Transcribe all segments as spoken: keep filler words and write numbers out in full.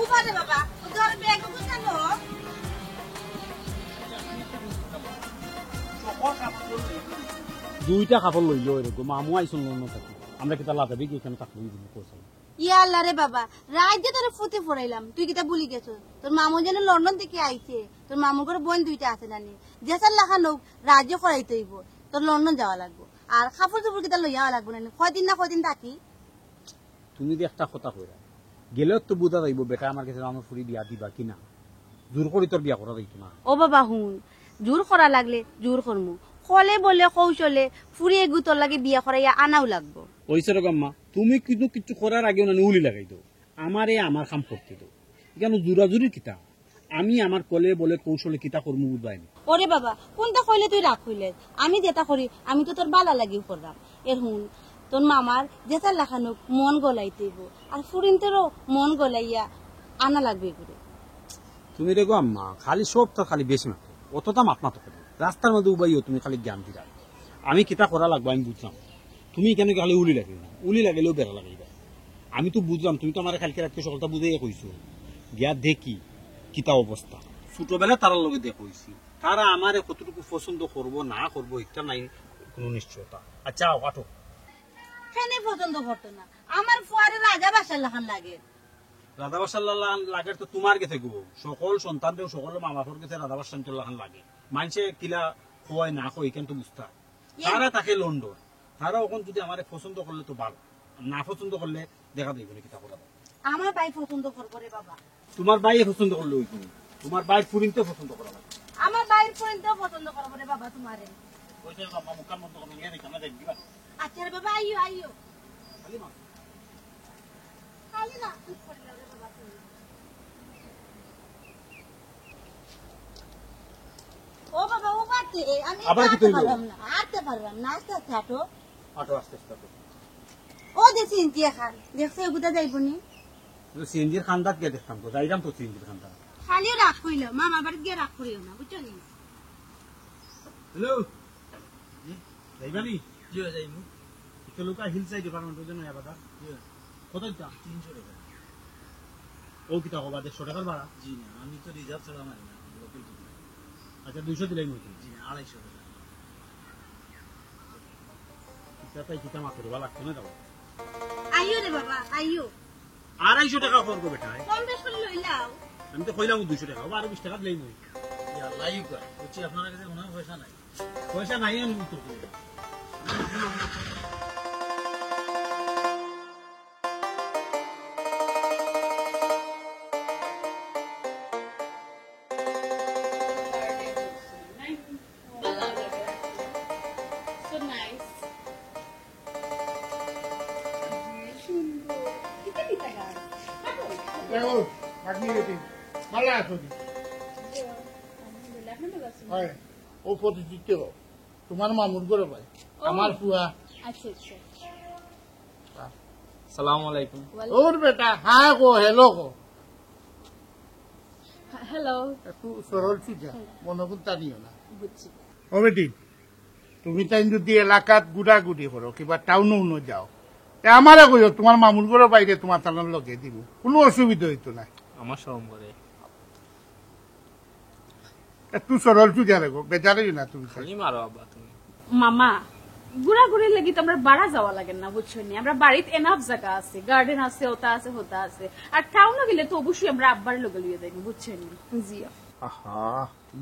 উবারে বাবা, ও তো আর ব্যাগ গুছানো। দুইটা কাপড় লইল এরকম, মামু আইছইন লন্ডন থাকি। আমরা কিতা লাদাবি কি এখানে থাকবো, এই দিন করছলাম। ইয়া আল্লাহ রে বাবা, রাইত যে তোরে ফুতে ফড়াইলাম, তুই কিতা ভুলি গেছস? তোর মামু যেন লন্ডন থাকি আইছে, তোর মামুর ঘরে বইন দুইটা আছে নানি, যেছার লাখান অউক, রাইত যে করাইতে অইবো, তোর লন্ডন যাওয়া লাগবো। আর কাপড় চোপড় কিতা লইয়া আওয়া লাগবো নানি, কয়দিন না কয়দিন থাকি। তুমি যে একটা কথা কইরা, গেলেও তো বুঝা যাইবো বেটা আমার গেছে আমার ফুরি বিয়া দিবা কি না। জোর করি তোর বিয়া করা যাইতো না। ও বাবা হুন, জোর করা লাগলে জোর করমু, কলে বলে কৌশলে ফুরি এগু তোর লাগি বিয়া করাইয়া আনাও লাগবো। অইছে রে গো আম্মা, তুমি কিন্তু কিচ্ছু করার আগে নানি উলি লাগাই দেও, আমারে আমার কাম করতে দেও। ইখানো জোরাজুরি কিতা? আমি আমার কলে বলে কৌশলে কিতা করমু বুঝবায় নি। ওরে বাবা, কুনটা কইলে তুই রাগ কইলে? আমি যেটা করি, আমি তো তোর বালা লাগিউ কররাম। এর হুন, তোর মামার যেছার লাখান অউক মন গলাইতে অইবো, আর ফুরিন্তরও মন গলাইয়া আনা লাগবো এগুরে। তুমি রে গো আম্মা, খালি সব তো খালি বেশি মাতো, অতটা মাত মাতো করে। রাস্তার মধ্যে উবাইও তুমি খালি জ্ঞান দিরা। আমি কিতা করা লাগবো আমি বুঝলাম। তুমি কেন কি খালি উলি লাগাইও না? উলি লাগাইলেও বেড়া লাগাইবা। আমি তো বুঝলাম, তুমি তো আমারে কালকে রাত্রে সকলটা বুঝাইয়া কইছো। গিয়া দেখি কিতা অবস্থা। ছোটবেলা তারার লগে দেখা অইছি, তারা আমারে কতটুকু পছন্দ করবো না করবো, এটা নাই কোনো নিশ্চয়তা। আচ্ছা, আও, আটো। কেনে পছন্দ করতো না? আমার ফুয়ারে রাজা বাদশার লাখান লাগে। রাজা বাদশার লাখান লাগে তো তোমার গেছে গো। সকল সন্তানরেও সকল মা বাপর গেছে রাজা বাদশার লাখান লাগে। মানষে কিলা কয় না কয়, ইখান তো বুঝতা। ইয়ে। তারা থাকে লন্ডন। তারা অখন যদি আমারে পছন্দ করলে তো ভালো, না পছন্দ করলে দেখা যাইবো নি কিতা করা যায়। আমার ভাই পছন্দ করবো রে বাবা। তোমার ভাইয়ে পছন্দ করলে অইতো নি। তোমার ভাইর ফুরিন্তে পছন্দ করা লাগবো। আমার ভাইর ফুরিন্তেও পছন্দ করবো রে বাবা তোমারে। ওই যে বাবা, মুখখান বন্ধ করো, নিয়ে দেখো, আমরা যাই, দিবা। আচ্ছা রে বাবা, আইও, আইও। খালি মা। খালি না, চুপ করে দাও রে বাবা তুমি। ও বাবা, ও বাড়তে, আমি আবার কি আটতে তৈল? পারলাম না, আটতে পারলাম না, আস্তে আস্তে আটো। আটো, আস্তে আস্তে আটো। ও যে সিএনজি এখান, দেখছো এগুদা যাইবো নি? তো সিএনজির খান্দাত গিয়া দেখতাম তো, যাইরাম তো সিএনজির খান্দাত। খালি রাগ কইলাম, মামার বাড়িত গিয়া রাগ করিও না, বুঝছো নি? হ্যালো, জি? যাইবা নি? জি, যাইমু। তো লোকা হিল সাইড ডিপার্টমেন্ট ওই জন্য আবার। জি। কত দিতা? তিনশো টাকা। ও কিতা কবা, দেড়শো টাকার ভাড়া? জি না, আমি তো রিজার্ভ ছাড়া মারি না, লোকাল তো না। আচ্ছা, দুইশো দিলাই মনে হয়। জি না, আড়াইশো টাকা। কিতা তাই কিতা মাত্র বা লাগতো না যাও। আইও রে বাবা, আইও। আড়াইশো টাকা করবো বেটা। কম বেশ করে লইলাও। আমি তো কইলাম দুইশো টাকা, ও আরো বিশ টাকা দিলাই মনে হয়। ইয়া, লাইক কর। বুঝছি, আপনার কাছে মনে হয় পয়সা নাই। পয়সা নাই, আমি উত্তর করি। So nice. সুন্দর। কিতা কিতা গাছ? দেখো, ভাগ্নি বেটি, ভালা আছো নি? আলহামদুলিল্লাহ, আপনি ভালা আছেন? হয়, ও পরিচিত, তোমার মামুর ঘরর ভাই, ও। আমার ফুয়া। আচ্ছা, আচ্ছা। সালাম আলাইকুম। ওর বেটা, হ্যাঁ গো, হ্যালো গো। হ্যালো। একটু সরল সুজা, হুম। মনে করতা নিও না। বুঝছি। ও বেটি, তুমি তাইন যদি এলাকাত ঘুরাঘুরি করো, কিবা টাউনো উনো যাও, তে আমারে কইও, তোমার মামুর ঘরর ভাইরে তোমার তানর লগে দিমু, কোনো অসুবিধা অইতো না। আমার শরম করে। একটু সরল সুজা রে গো, বেজার অইও না তুমি। খালি মারো আব্বা তুমি। মামা, ঘুরাঘুরির লাগি তো আমরার বারা যাওয়া লাগে না, বুঝছো নি? আমরার বাড়িত এনাফ জাগা আছে, গার্ডেন আছে, ওটা আছে, হোটা আছে। আর টাউনো গেলে তো অবশ্যই আমরা আব্বার লগে লইয়া যাইমু, বুঝছো নি? জি। আহা,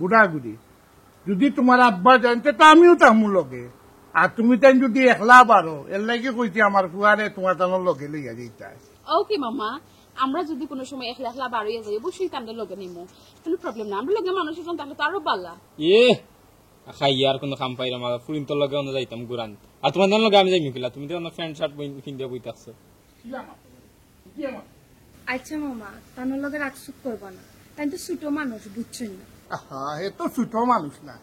ঘুরাঘুরি। যদি তোমার আব্বা যাইন, তে তো আমিও থাকমু লগে। আর তুমি তাইন যদি একলা বারো, এর লাগি কইছি আমার ফুয়ারে তোমার তানর লগে লইয়া যাইতায়। ওকে মামা, আমরা যদি কোনো সময় একলা একলা বারইয়া যাই, অবশ্যই তানরে লগে নিমু। কোনো প্রবলেম না, আমরার লগে মানুষ একজন থাকলে তো আরো ভালা। এ, খাইয়া আর কোনো কাম পাইরাম না, ফুরিন্তর লগে অনো যাইতাম ঘুরান। আর তোমার তানর লগে আমি যাইমু কিলা, তুমি তো অনো প্যান্ট শার্ট বই-, পিন্দিয়া বই থাকছো। আচ্ছা মামা, তানর লগে রাগ সুখ করবা না, তাইন তো ছোট মানুষ, বুঝছইন না। আহা, হে তো ছোট মানুষ না,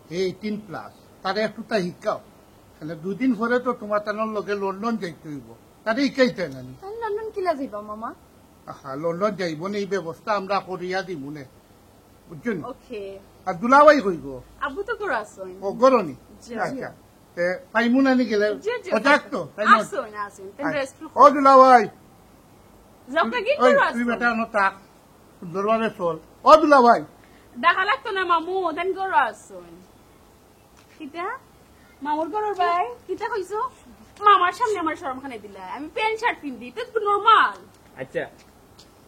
হে এইটিন প্লাস, তারে একটু তা শিখাও। মানে দুদিন পরে তো তোমার তানর লগে লন্ডন যাইতে অইবো, তারে শিখাইতে না নি? তাইন লন্ডন কিলা যাইবা মামা? আহা, লন্ডন যাইবো নে, এই ব্যবস্থা আমরা করিয়া দিমু নে, বুঝছো নি? ওকে। আর দুলাভাই কই গো? আব্বু তো ঘরো আছইন। ও, ঘরো নি? জি। আচ্ছা, তে পাইমু না নি গেলে? জি, জি। ও যাক তো, তাই না? আছইন, আছইন, তাইন আচ্ছা। রেস্ট করো। ও দুলাভাই, যাও না, কি ওই, করো তুই আছো? বেটা অনো থাক, সুন্দরভাবে চল। ও দুলাভাই। দেখা লাগতো না মামু, ওদান করো আছো। কিতা? মামুর ঘরর ভাই, কিতা কইছো? মামার সামনে আমার শরম খানে দিলা। আমি প্যান্ট শার্ট পিন্দি, এটা তো নরমাল। আচ্ছা,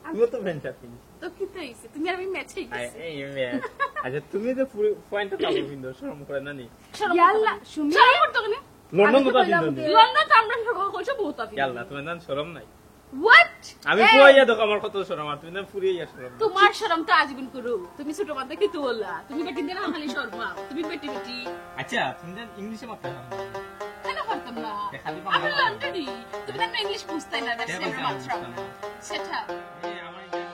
তুমিও তো প্যান্ট শার্ট পিন্দি। তো কিতা হইছে? তুমি আর আমি ম্যাচ হই আই, গেছে। এই, এই, এই। আচ্ছা, তুমি তো পুরো পয়েন্টটা কাপড় পিন্দো, শরম করে না নি? শরম ইয়াল্লা, করতো কেনে? সুমি। শরম করতো কেনে? লন্ডন আমি তো কথা কইলাম পিন্দো নি? যে- লন্ডন তো আমরা সব কইছো বহুত আগে। ইয়াল্লা, তোমার জান শরম নাই। What? আমি এই, ফুয়াইয়া দেখো আমার কত শরম, আর তুমি জান ফুরিয়ে ইয়া শরম নাই। তোমার শরম তো আজীবন করো। তুমি ছোট মাথা কি তো বললা? তুমি বেটি দিন খালি শরম। তুমি বেটি বেটি। আচ্ছা, তুমি জান ইংলিশে মাততে পারো না? কেন করতাম না? এ, খালি আমি বাংলা। লন্ডনি। তুমি না ইংলিশ বুঝতাই না, that's কে why বলছে আমরা আমি মাতলাম। বুঝতাম না? সেটা। এই, আমার ইংলিশ।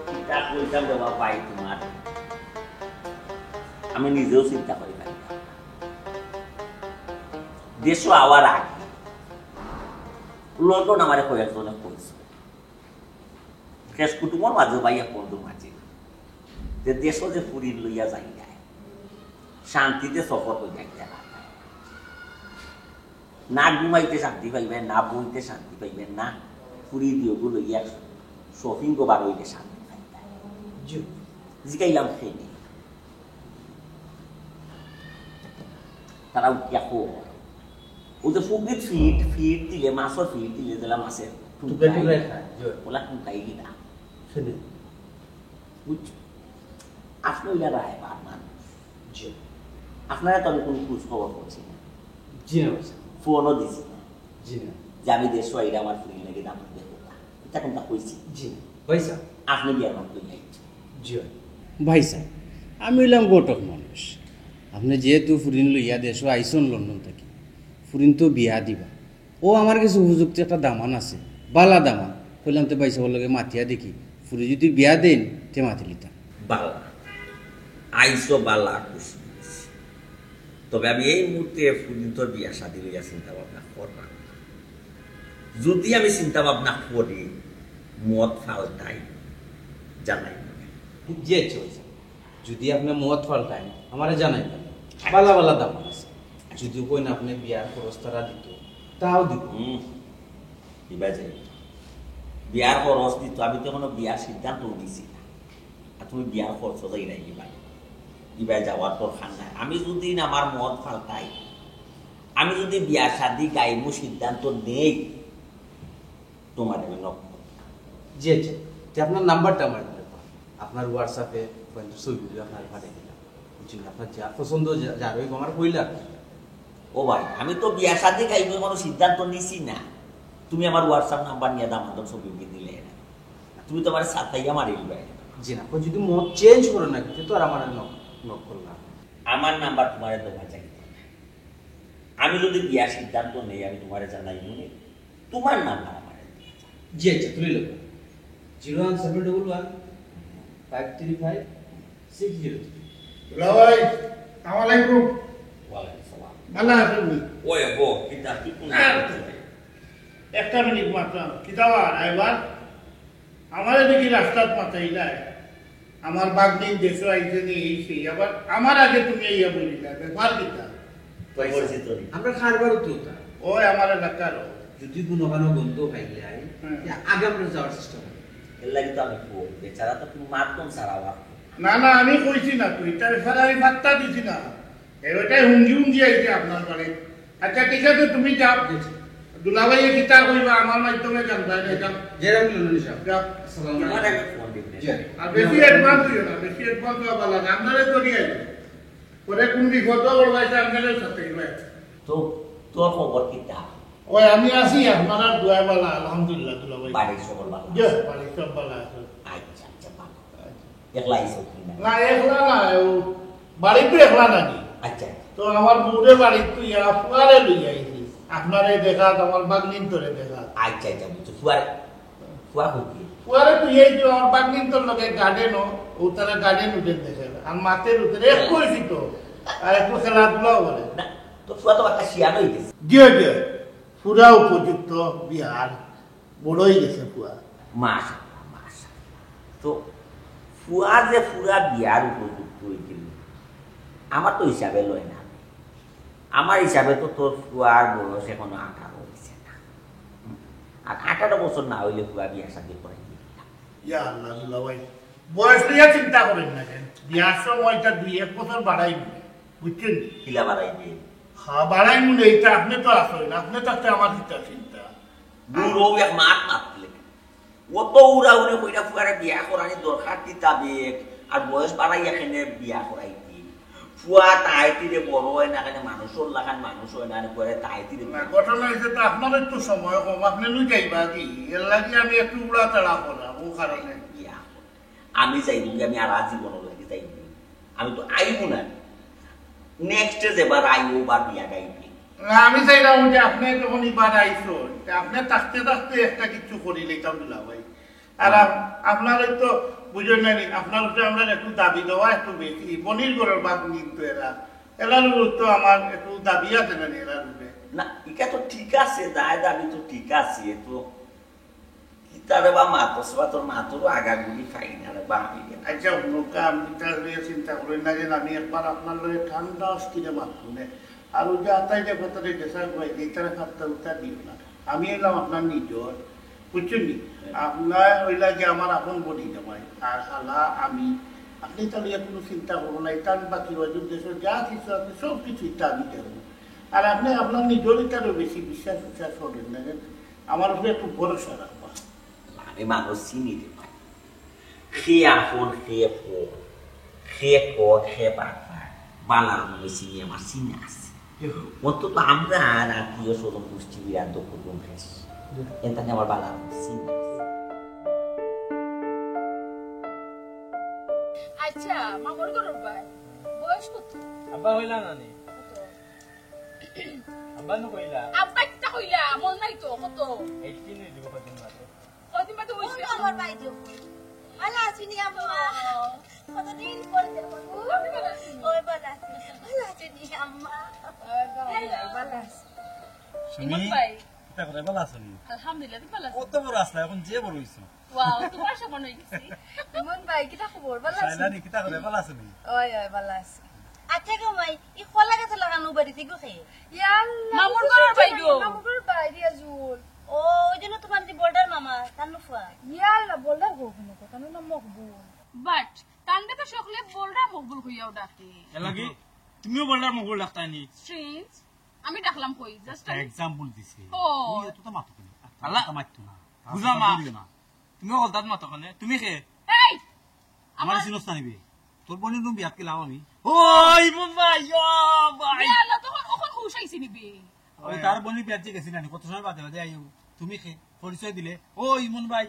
কিতা কইতাম রে বাবা ভাই তোমার, আমি নিজেও চিন্তা করি পারি না। দেশো আওয়ার আগে লন্ডন আমারে কয়েকজনে কইছে, শেষ কুটুমর মাঝে বা এক বন্ধুর মাঝে, যে দেশো যে ফুরিন লইয়া যাইরায়, শান্তিতে সফর করি যাইতে পারতায়। না ঘুমাইতে শান্তি পাইবেন, না বইতে শান্তি পাইবেন, না ফুরি দিয়েগু লইয়া শপিং করবার হইলে শান্তি পাইবেন। জি। জিকাইলাম খেয়ে। তারা উঠিয়া কো, ও যে ফুকরিত ফিট, ফিট দিলে, মাছর ফিট দিলে, যেলা মাছের টুকরা টুকরা খায়, জি। ওলা টুকাই দিলা। শুনে। বুঝছো? আপনি ওইলা রায় বার মানুষ। জি। আপনারা তো আমি কোনো খোঁজ খবর করছি না, জি না ভাই সাহেব। ফোনও দিছি না, জি না। যে আমি দেশো আইলে আমার ফুরিন লাগে দাম দেখো না। এটা কোনটা কইছি? জি না। ভাই সাহেব। আপনি বিয়ার মাত কইয়া আইছেন। জি ভাই। ভাই সাহেব, আমি হইলাম ঘটক মানুষ। আপনি যেহেতু ফুরিন লইয়া দেশো আইছন লন্ডন থাকি, ফুরিন তো বিয়া দিবা। ও আমার কাছে উপযুক্ত একটা দামান আছে, বালা দামান। কইলাম তে ভাই সাহেবর লগে মাতিয়া দেখি, ফুরি যদি বিয়া দেন, তে মাতি লিতাম। বালা, আইসো বালা, খুশি হইছি। তবে আমি এই মুহূর্তে ফুরিন্তর বিয়া শাদী লইয়া চিন্তা ভাবনা করলাম না। যদি আমি চিন্তা ভাবনা করি, মত ফালতাই জানাই। জি আচ্ছা ভাই সাহেব। যদি আপনি মত ফালটাইন, আমারে জানাইবেন। বালা বালা দামান আছে। যদি কইন আপনি বিয়ার খরচ তারা দিত, তাও দিব। হুম, ইবা যাই। বিয়ার খরচ দিত, আমি তো এখনো বিয়ার সিদ্ধান্ত নিছি না। আর তুমি বিয়ার খরচ যাই নাই ইবা। ইবা যাওয়ার দরকার নাই। আমি যদি আমার মত ফালতাই, আমি যদি বিয়া শাদী গাইমু সিদ্ধান্ত নেই, তোমার আমি নক করতাম। জি আচ্ছা। তে আপনার নাম্বারটা আমার দিলে পান। আপনার WhatsApp-এ পয়েন্টের ছবি আপনার পাঠিয়ে দিলাম। বুঝছেন? আপনার যা পছন্দ, যা-, যার ওই আমার কইলা। ও ভাই, আমি তো বিয়া শাদী গাইমু কোনো সিদ্ধান্ত নিছি না। তুমি আমার WhatsApp নাম্বার নিয়ে দামান্দর ছবি উঠে দিলে না। তুমি তো আমার সাতাইয়া মারি দিবে। জি না, যদি মত চেঞ্জ করে না কিন্তু তো আর আমার নক, নক করলাম। আমার নাম্বার তোমার দেওয়া চাই। আমি যদি বিয়ার সিদ্ধান্ত নেই, আমি তোমারে জানাই মনে, তোমার নাম্বার আমার। জি আচ্ছা, তুলে নেব। Zero one seven double one five three five six zero three। দুলাভাই, সালাম আলাইকুম। ওয়ালাইকুম সালাম। ভালা আছইন নি? ওই গো, কিতা কি কোন? আর একটা মিনিট মাত্র, কিতা বার আইবার? আমারে দেখি রাস্তাত মাতাইলায়। আমার বাগনিন দেশো আইছে নি, এই সেই। আবার আমার আগে তুমি আইয়া বলিলা, ব্যাপার কিতা? পরিচিত নি। আমরা কারবার তো ওটা। ওই আমার এলাকার। যদি কোনো কানো গন্ধ পাইলে আই, হুম। আগে আমরা যাওয়ার চেষ্টা করি। এর লাগি তো আমি কই, বেচারা তো কোনো মাধ্যম ছাড়া বাঁচে না। না, না, আমি কইছি না তুই, তার ফলে আমি পাত্তা দিছি না। এ, ওটাই হুঙ্গি হুঙ্গি আইছে আপনার বাড়ি। আচ্ছা, ঠিক আছে, তুমি যাও। দুলাভাইয়ে কিতা কইবা, আমার মাধ্যমে জানবা, না, যাও। জেরাম লন্ডনী সাহেব। যাও। আসসালামু তোমার আলাইকুম। আগে ফোন দিবে। জি। আর বেশি অ্যাডভান্স হইও না, বেশি অ্যাডভান্স হওয়া ভালো না। আপনারে করি আইব। পরে কোন বিপদ পড়বা, এটা আপনারে সাথে হইবে। তো তোর খবর কিতা? ওই আমি আছি, আপনার দোয়ায় ভালা, আলহামদুলিল্লাহ, দুলাভাই। বাড়ির সকল ভালা? জি, বাড়ির সব ভালা আছে। আচ্ছা, আচ্ছা, ভালো। একলা আইছো কি না? না, একলা না, ও বাড়িত একলা নানি। আচ্ছা, তো আমার বউরে বাড়িত তুই ইয়া ফুয়ারে লই আইছি। আপনারে দেখাত, আমার বাগনিন্তরে দেখাত। আচ্ছা, আচ্ছা, বুঝছো। ফুয়ার, ফুয়া কই কি? ফুয়ারে তুই এই যে আমার বাগনিন্তর লগে গার্ডেন, ও তারা গার্ডেন উঠে দেখে। আর মাঠের উঠে এক কইছি তো। আর একটু খেলাধুলাও করে। না, তো ফুয়া তো একটা শিয়ান হয়ে গেছে। জি, জি। পুরা উপযুক্ত বিয়ার। বড় হয়ে গেছে ফুয়া। মাশাআল্লাহ, মাশাআল্লাহ। তো ফুয়া যে ফুরা বিয়ার উপযুক্ত অইছিল, আমার তো হিসাবে লয় না। আমার হিসাবে তো তোর ফুয়ার বয়স এখনো আঠারো অইছে না। আর আঠারো বছর না অইলে ফুয়া বিয়া শাদী করাই দিবি না। ইয়া আল্লাহ, দুলাভাই, বয়স লইয়া চিন্তা করেন না কেন? বিয়ার সময়টা দুই এক বছর বাড়াই নিবে, বুঝছেন? কিলা বাড়াই দিয়ে? হ্যাঁ, বাড়াই মনে, এইটা আপনি তো আসেন, আপনি থাকতে আমার কিতা চিন্তা? দূর হও, এক মাত মাতলে। অত উড়াউড়ি কইরা ফুয়ারে বিয়া করানি দরকার কিতা বে? আর বয়স বাড়াইয়া কেনে বিয়া করাইতি? ফুয়া তাইতিরে বড় হয় না কেনে, মানুষর লাখান মানুষ হয় না, ফুয়ারে তাইতিরে না, বিয়া ঘটনা হয়েছে তো, আপনার একটু সময় কম, আপনি লই যাইবা কি? এর লাগি আমি একটু উড়াতাড়া করলাম, ও কারণে। বিয়া কর। আমি যাইব কি, আমি আর আজীবন লাগি যাইব। আমি তো আইব না। নেক্সটে যেবার আইব, বার বিয়া গাইবে। না, আমি চাইলাম যে আপনি যখন এবার আইসো, তা আপনি থাকতে থাকতে একটা কিছু করি লইতাম দুলাভাই। আর আপ-, আপনার ওই তো বুঝেন না নি, আপনার উপরে আমরা একটু দাবি দেওয়া একটু বেশি। বনির ঘরের বাদ কিন্তু এরা, এরার উপর তো আমার একটু দাবি আছে না নি, এরার উপরে। না, এটা তো ঠিক আছে, দায় দাবি তো ঠিক আছে, তো কিতা রে বা মাতস বা, তোর মাতরও আগাগুলি পাই না রে বা আমি। আচ্ছা, হুনুকা, আপনি তার লইয়া চিন্তা করেন না, যে আমি একবার আপনার লগে ঠান্ডা অস্থিরে মাতবো নে। আর ওই যে আতাই যে কথাটা গেছা ভাই, যে তারা খাত্তা উত্তা দিও না। আমি এলাম আপনার নিজর, বুঝছেন নি? আপনার ওই লাগে আমার আপন বনি জামাই। আর হালা আমি, আপনি তার লইয়া কোনো চিন্তা করবো না। এটা আমি বাকি ওয়াজুর দেশে যা কিছু আছে, সব কিছু এটা আমি দেবো। আর আপনি আপনার নিজর এটারও বেশি বিশ্বাস উচ্ছ্বাস করেন না, জানেন? আমার উপরে একটু ভরসা রাখবা। আমি মানুষ চিনি রে ভাই। খে আপন, খে পর, খে কর, খে বাটপার। বালার মনে চিনি, আমার চিনি আছে। অন্তত আমরা আর আত্মীয় স্বজন গোষ্ঠী বিরাট দুঃখ কম খাইছি। এনতানে আমার বালার মনে চিনি আছে। আচ্ছা, মামুর ঘরর ভাই, বয়স কত? আব্বা হইলা না নি? কত? আব্বা নু কইলা? আব্বা কিতা কইলা? মন নাই তো, কত? এইটিন হয়ে দিব কদিন বাদে। কদিন বাদে ও হইছে? আমার ভাই তো। ভালো আছি নি আম্মা? ও। কতদিন পরে দেখা হলো। আমি ভালো আছি। ওই ভালো আছি। ভালো আছি নি আম্মা? ওই ভালো আছি, ভালো আছি। সুমি, ইমন ভাই। কিতা করে, ভালো আছো নি? আলহামদুলিল্লাহ, তুমি ভালো আছো? কত বড় আসলা, এখন যে বড় হইছো। ওয়াও, তোমার সমান হয়ে গেছি। ইমন ভাই, কিতা খবর? ভালো আছো? সাইলানি, কিতা করে, ভালো আছো নি? ওই, ওই, ভালো আছি। আচ্ছা গো মাই, ই কলা গাছ লাগানো বাড়িতে গো খে? ইয়া আল্লাহ, মামুর ঘরর ভাই গো। মামুর ঘরর ভাই রিয়াজুল। ও, ওই জন্য তোমার যে বোল্ডার মামা, তার নুফা। ইয়া আল্লাহ, বোল্ডার গো, কোনো কথা না, মকবুল। But তানরে তো সকলে বোল্ডার মকবুল কইয়াও ডাকে। এর লাগি তুমিও বোল্ডার মকবুল ডাকতায় নি? Strange। আমি ডাকলাম কই? Just একটা আমি example দিছি। ও। তুমি এত তো মাতো কেনে? আল্লাহ। মাতো না। বুঝলাম না। বুঝলাম না। তুমিও বলতাম মাতো কেনে? তুমি খে? এই! আমার আমার চিনস না নিবে। তোর বোনের নু বিয়াত গেলাম আমি। ও, ইমন ভাই, ও ভাই। ইয়া আল্লাহ, তখন ওখান হুশ আইছে নিবে। ওই তার বোনের বিয়াত যে গেছি না নি, কত সময় বাদে বাদে আইও। তুমি খে? পরিচয় দিলে, ও ইমন ভাই।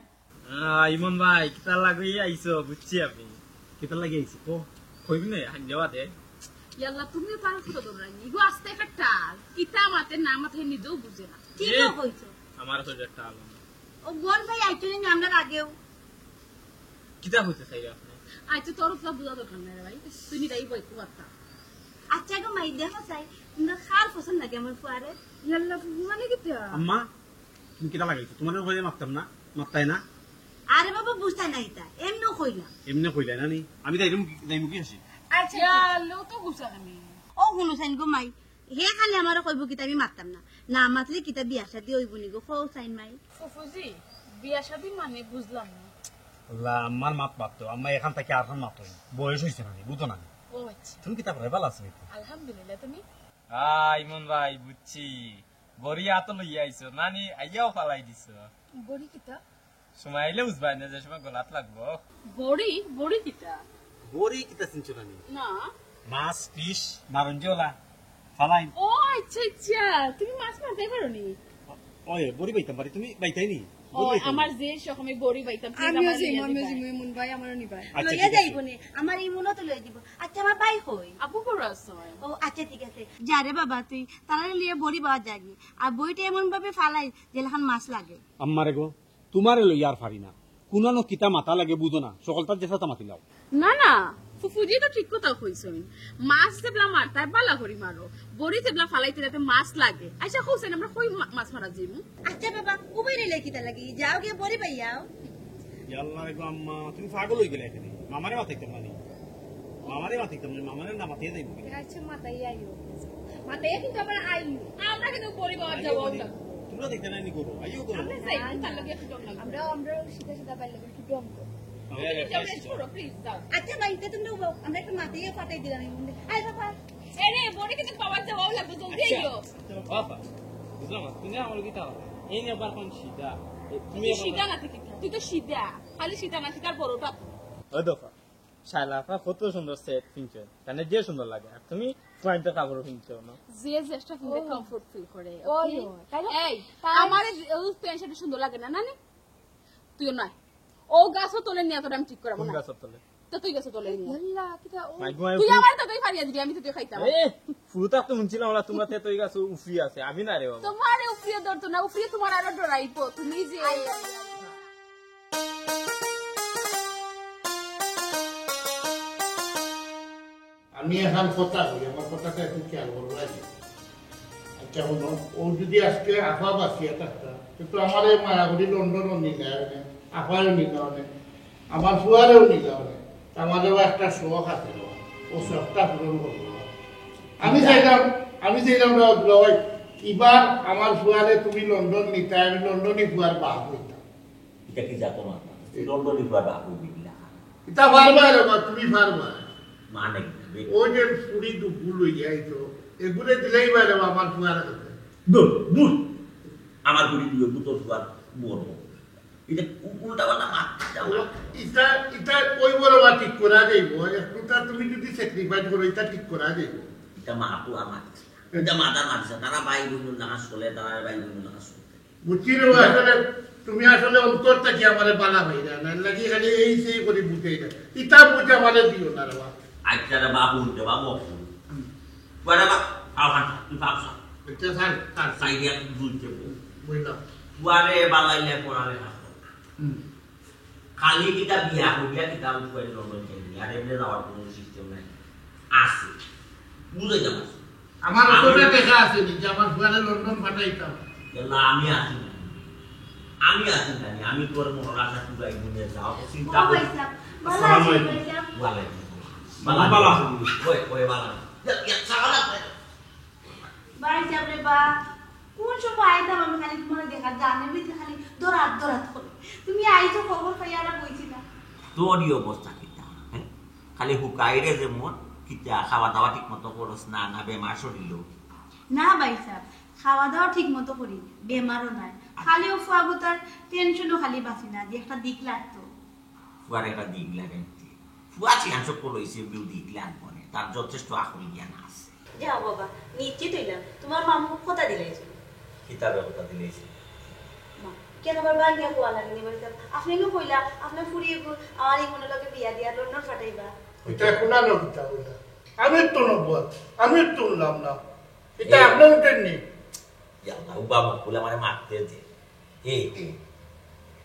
আহ, ইমন ভাই, কিতা লাগি আইছো? বুঝছি আমি। কিতা লাগি আইছি? ও, কইবি নে, হাঙ্গে বাদে। ইয়াল্লা, তুমিও তার ফুটো দৌড়ানি। ইগো আস্তে একটা টাল। কিতা মাতে না মাতে নিজেও বুঝে না। কি এ, কইছো? আমার তো একটা আলো। ও বোন ভাই, আইছো নি আমরার আগেও? কিতা কইতে চাই আপনি? আইছো তোর তো বুঝা দরকার নাই রে ভাই। তুই নিজেই বই, খুব একটা। আচ্ছা গো মাই, দেখো চাই, তোমরা কার পছন্দ লাগে আমার ফুয়ারে? ইয়াল্লা, ফুফু মানে কিতা? আম্মা, তুমি কিতা লাগাইছো? তোমার ঘরে মারতাম না, মারতাই না। আরে বাবা, বুঝতায় না ইতা, এমনেও কইলাম। এমনে কইলাই না নি? আমি তাই রুম যাইমু কি আসি? আচ্ছা, ইয়া, লো তো গুছা আমি। ও হুনো চাইন গো মাই, হে খালি আমারে কইবো কিতা আমি মারতাম না। না মাতলে কিতা বিয়া শাদি অইবো নি গো, কও চাইন মাই। ফুফুজি, বিয়া শাদি মানে বুঝলাম না। আল্লাহ, আমার মাত মারতো, আম্মা এখান থেকে আর মাত হইনি। বয়স হইছে না নি, বুঝো না নি? ও আচ্ছা। তুমি কিতা করে, ভালো আছো নি? আলহামদুলিল্লাহ, তুমি? আ, ইমন ভাই, বুঝছি। বড়ি আতো লইয়া আইছো, নানি আইয়াও ফালাই দিছো। বড়ি কিতা? সময় আইলে বুঝবায় না, যে সময় গলাত লাগবো। বড়ি? বড়ি কিতা? বড়ি কিতা চিনছো না নি? না। মাছ, fish, মারঞ্জিওলা, ফালাই। ও আচ্ছা, আচ্ছা, তুমি মাছ মারতে পারো নি? ওই, বড়ি বাইতাম পারি, তুমি বাইতাই নি? ও, বড়ি বাইতাম আমার নি? যে শখ, আমি বড়ি বাইতাম, please আমিও আমারে যাইমু, লইয়া আমিও দিবা। যাইমু, ইমন ভাই, আমারও নিবা। আচ্ছা, লইয়া ঠিক আছে। যাইবো নে, আমার ইমনও তো লইয়া দিব। আচ্ছা, আমার ভাই কই? আপু বড় আছে। ও, আচ্ছা, ঠিক আছে। যা রে বাবা, তুই তারা লিয়ে বড়ি বাওয়া যাগি। আর বড়িটা এমন ভাবে ফালাই, যেলাখান মাছ লাগে। আম্মারে গো, তোমারে লইয়া আর পারি না। কুনানো কিতা মাতা লাগে বুঝো না, সকলতার যেসাতা মাতিলাও। না, না, ফুফুজি তো ঠিক কথা কইছইন। মাছ যেবলা মারতায় বালা করি মারো, বড়ি যেবলা ফালাইতে যাতে মাছ লাগে। আচ্ছা, হোসেন, আমরা কই মা-, মাছ মারা যাইমু? আচ্ছা বাবা, উবাই রইলে কিতা লাগি? যাও গিয়া বড়ি বাইয়াও। ইয়াল্লা রে গো আম্মা, তুমি পাগল অই গেলে এখানে। মামারে মাতাইতাম না নি? মামারে মাতাইতাম না, মামারে না মাতিয়া যাইব কি? আচ্ছা, মাতাই আইও। মাতাই কিন্তু আবার আইও। আমরা কিন্তু পরিবার যাবো আমরা। তোমরা দেখতে নাই নি করো, আইও করো। আমরা যাই, তার লগে একটু দম লাগবে। আমরা, আমরা সিধা সিধা বাইর লগে একটু দম করো। আমরা একটু দম করো, please যাও। আচ্ছা ভাই, এটা তোমরা, আমরা একটা মাতাইয়া পাঠাই দিলাম এই মুহূর্তে। আয় বাবা। এরে, বড় কিন্তু বাবার যাওয়া লাগবে, জলদি আইও। বাবা, বুঝলাম না, তুমি আমার কি তাও? এই নিয়ে আবার কোন সিধা? এ, তুমি তুই আবার সিধা না, তুই কি? তুই তো সিধা। খালি সিধা না, সিধার বড়টা তো। ওই দেখো, শায়লা আপা কত সুন্দর সেট পিনছো, তানে যে সুন্দর লাগে। আর তুমি পয়েন্টের কাপড় পিনছো না? যে যেটা পিনলে ও। Comfort feel করে, ওই, okay? ওই, তাই না? এই, তাই। আমার এই প্যান্ট শার্টে সুন্দর লাগে না, না নি? তুইও নয়। ও গাছও তলে নিয়ে তোর আমি ঠিক করাবো কোন না। গাছও তলে? তো তুই গাছও তলে নিয়ে। ইয়াল্লা, কিতা ও? মাই গো, মাই তুই গো। আমার তো তুই ফারিয়া দিবি, আমি তো তুই খাইতাম। এ, ফুরুতা তো শুনছিলাম ওরা তোমরা তে তুই গাছ উফরি আছে, আমি না রে বাবা। তোমারে উফরিয়ে ধরতো না, উফরিয়ে তোমার আরো ডরাইবো, তুমি যে আমি এখন কথা কই, আমার কথাটা একটু খেয়াল করবা যে। আচ্ছা, হুনো, ও যদি আজকে আফা বাঁচিয়া থাকতা, তো আমারে মায়া করি লন্ডনও নিলা অনে, আফায়ও নিলা অনে, আমার ফুয়ারেও নিলা অনে, তা আমারও একটা শখ আছে রে, ও শখটা পূরণ করবো। আমি চাইলাম, আমি চাইলাম রে, দুলা ভাই, এবার আমার ফুয়ারে তুমি লন্ডন নিতা, আমি লন্ডনি ফুয়ার বাপ হইতাম। এটা কি জাত মাত? তুই লন্ডনি ফুয়ার বাপ হইবি কিলা? এটা পারবা রে বা, তুমি পারবা। মানে কি রে? ওই যে ফুড়ি দুগু লইয়া আইতো, এগুলো দিলেই বা রে বা আমার ফুয়ার কাছে। দূর, দূর। আমার ফুড়ি দিও, তোর ফুয়ার বড়। এটা উ-, উল্টা পাল্টা মাত, এটা উল্টা। এটা, এটা ওই বড় বা ঠিক করা যাইব। একটুটা তুমি যদি sacrifice করো, এটা ঠিক করা যাইব। এটা মা তো আর মাতিস না। এটা মাথা মাতিস না। তারা ভাই বোন লাগাস চলে, তারা ভাই বোন লাগাস চলে। বুঝছি রে, আসলে তুমি আসলে অন্তর থাকি আমারে বালা ভাই না, না লাগি খালি এই সেই করি বুঝে এটা। ইতা বুঝে আমারে দিও না রে বা। আচ্ছা রে বাবু, রে বাবু। হুম। বারে বা, আও হান, তুই ভাবছ। আচ্ছা, স্যার, স্যার। সাইডে এক বুঝতে বল। বুঝলাম। বারে বালাইলে পড়ালে না। হুম। খালি কিতা বিয়া করিয়া কিতা উঠবে লন্ডন যাইবি, আর এমনি যাওয়ার কোনো সিস্টেম নাই। আছে, বুঝাইতাম আছে। আমার আমি অতটা টেকা আছে নি যে আমার ফুয়ারে লন্ডন পাঠাইতাম। ইয়াল্লা, আমি আছি না, আমি আছি না, আমি তোর মনের আশা পুরাই মনে যাও, চিন্তা ও করিস ভাই না। সাহেব, ভালো আছেন ভাই সাহেব? ওয়ালাইকুম আসসালাম। ভালো আছেন? ওই, ওই, ভালো আছেন। ইয়া, ইয়া, সালাম আলাইকুম। ভাই সাহেব রে বা, কোন সময় আইতাম আমি খালি তোমার দেখা জানে বুঝতে খালি দরাত দরাত করে। তুমি আইছো খবর পাইয়া আর বইছি না। তোরই অবস্থা কিতা, হ্যাঁ? খালি হুকাইরে যেমন কিতা খাওয়া দাওয়া ঠিক মতো করস না, না বেমার শরীরও? না ভাই সাহেব, খাওয়া দাওয়া ঠিক মতো করি, বেমারও নাই। খালি ও ফুয়াগুতার টেনশনও খালি বাঁচি না, যে একটা দিক লাগতো। ফুয়ার একটা দিক লাগাইতে। ফুয়া চিয়ান চক্কর লইছে, বিউ দিক লাগবো না। তার যথেষ্ট আকল জ্ঞান আছে। যাও বাবা, নিশ্চিত হইলাম। তোমার মামু কথা দিলাইছে। কিতাবে কথা দিলাইছে? মা, কেন আবার ভাঙ্গিয়া কোয়া লাগেনি বাড়িতে? আপনি নু কইলা, আপনার ফুড়ি এগু আমার এই মনে লগে বিয়া দিয়া লন্ডন পাঠাইবা। এটা কোনা নকিতা কইলা? আমি তো নবুয়াত, আমি তো উঠলাম না। এটা এ। আপনি উঠেননি। ইয়া আল্লাহ, উবা মুখ বলে আমারে মারতে দে। এ, এ,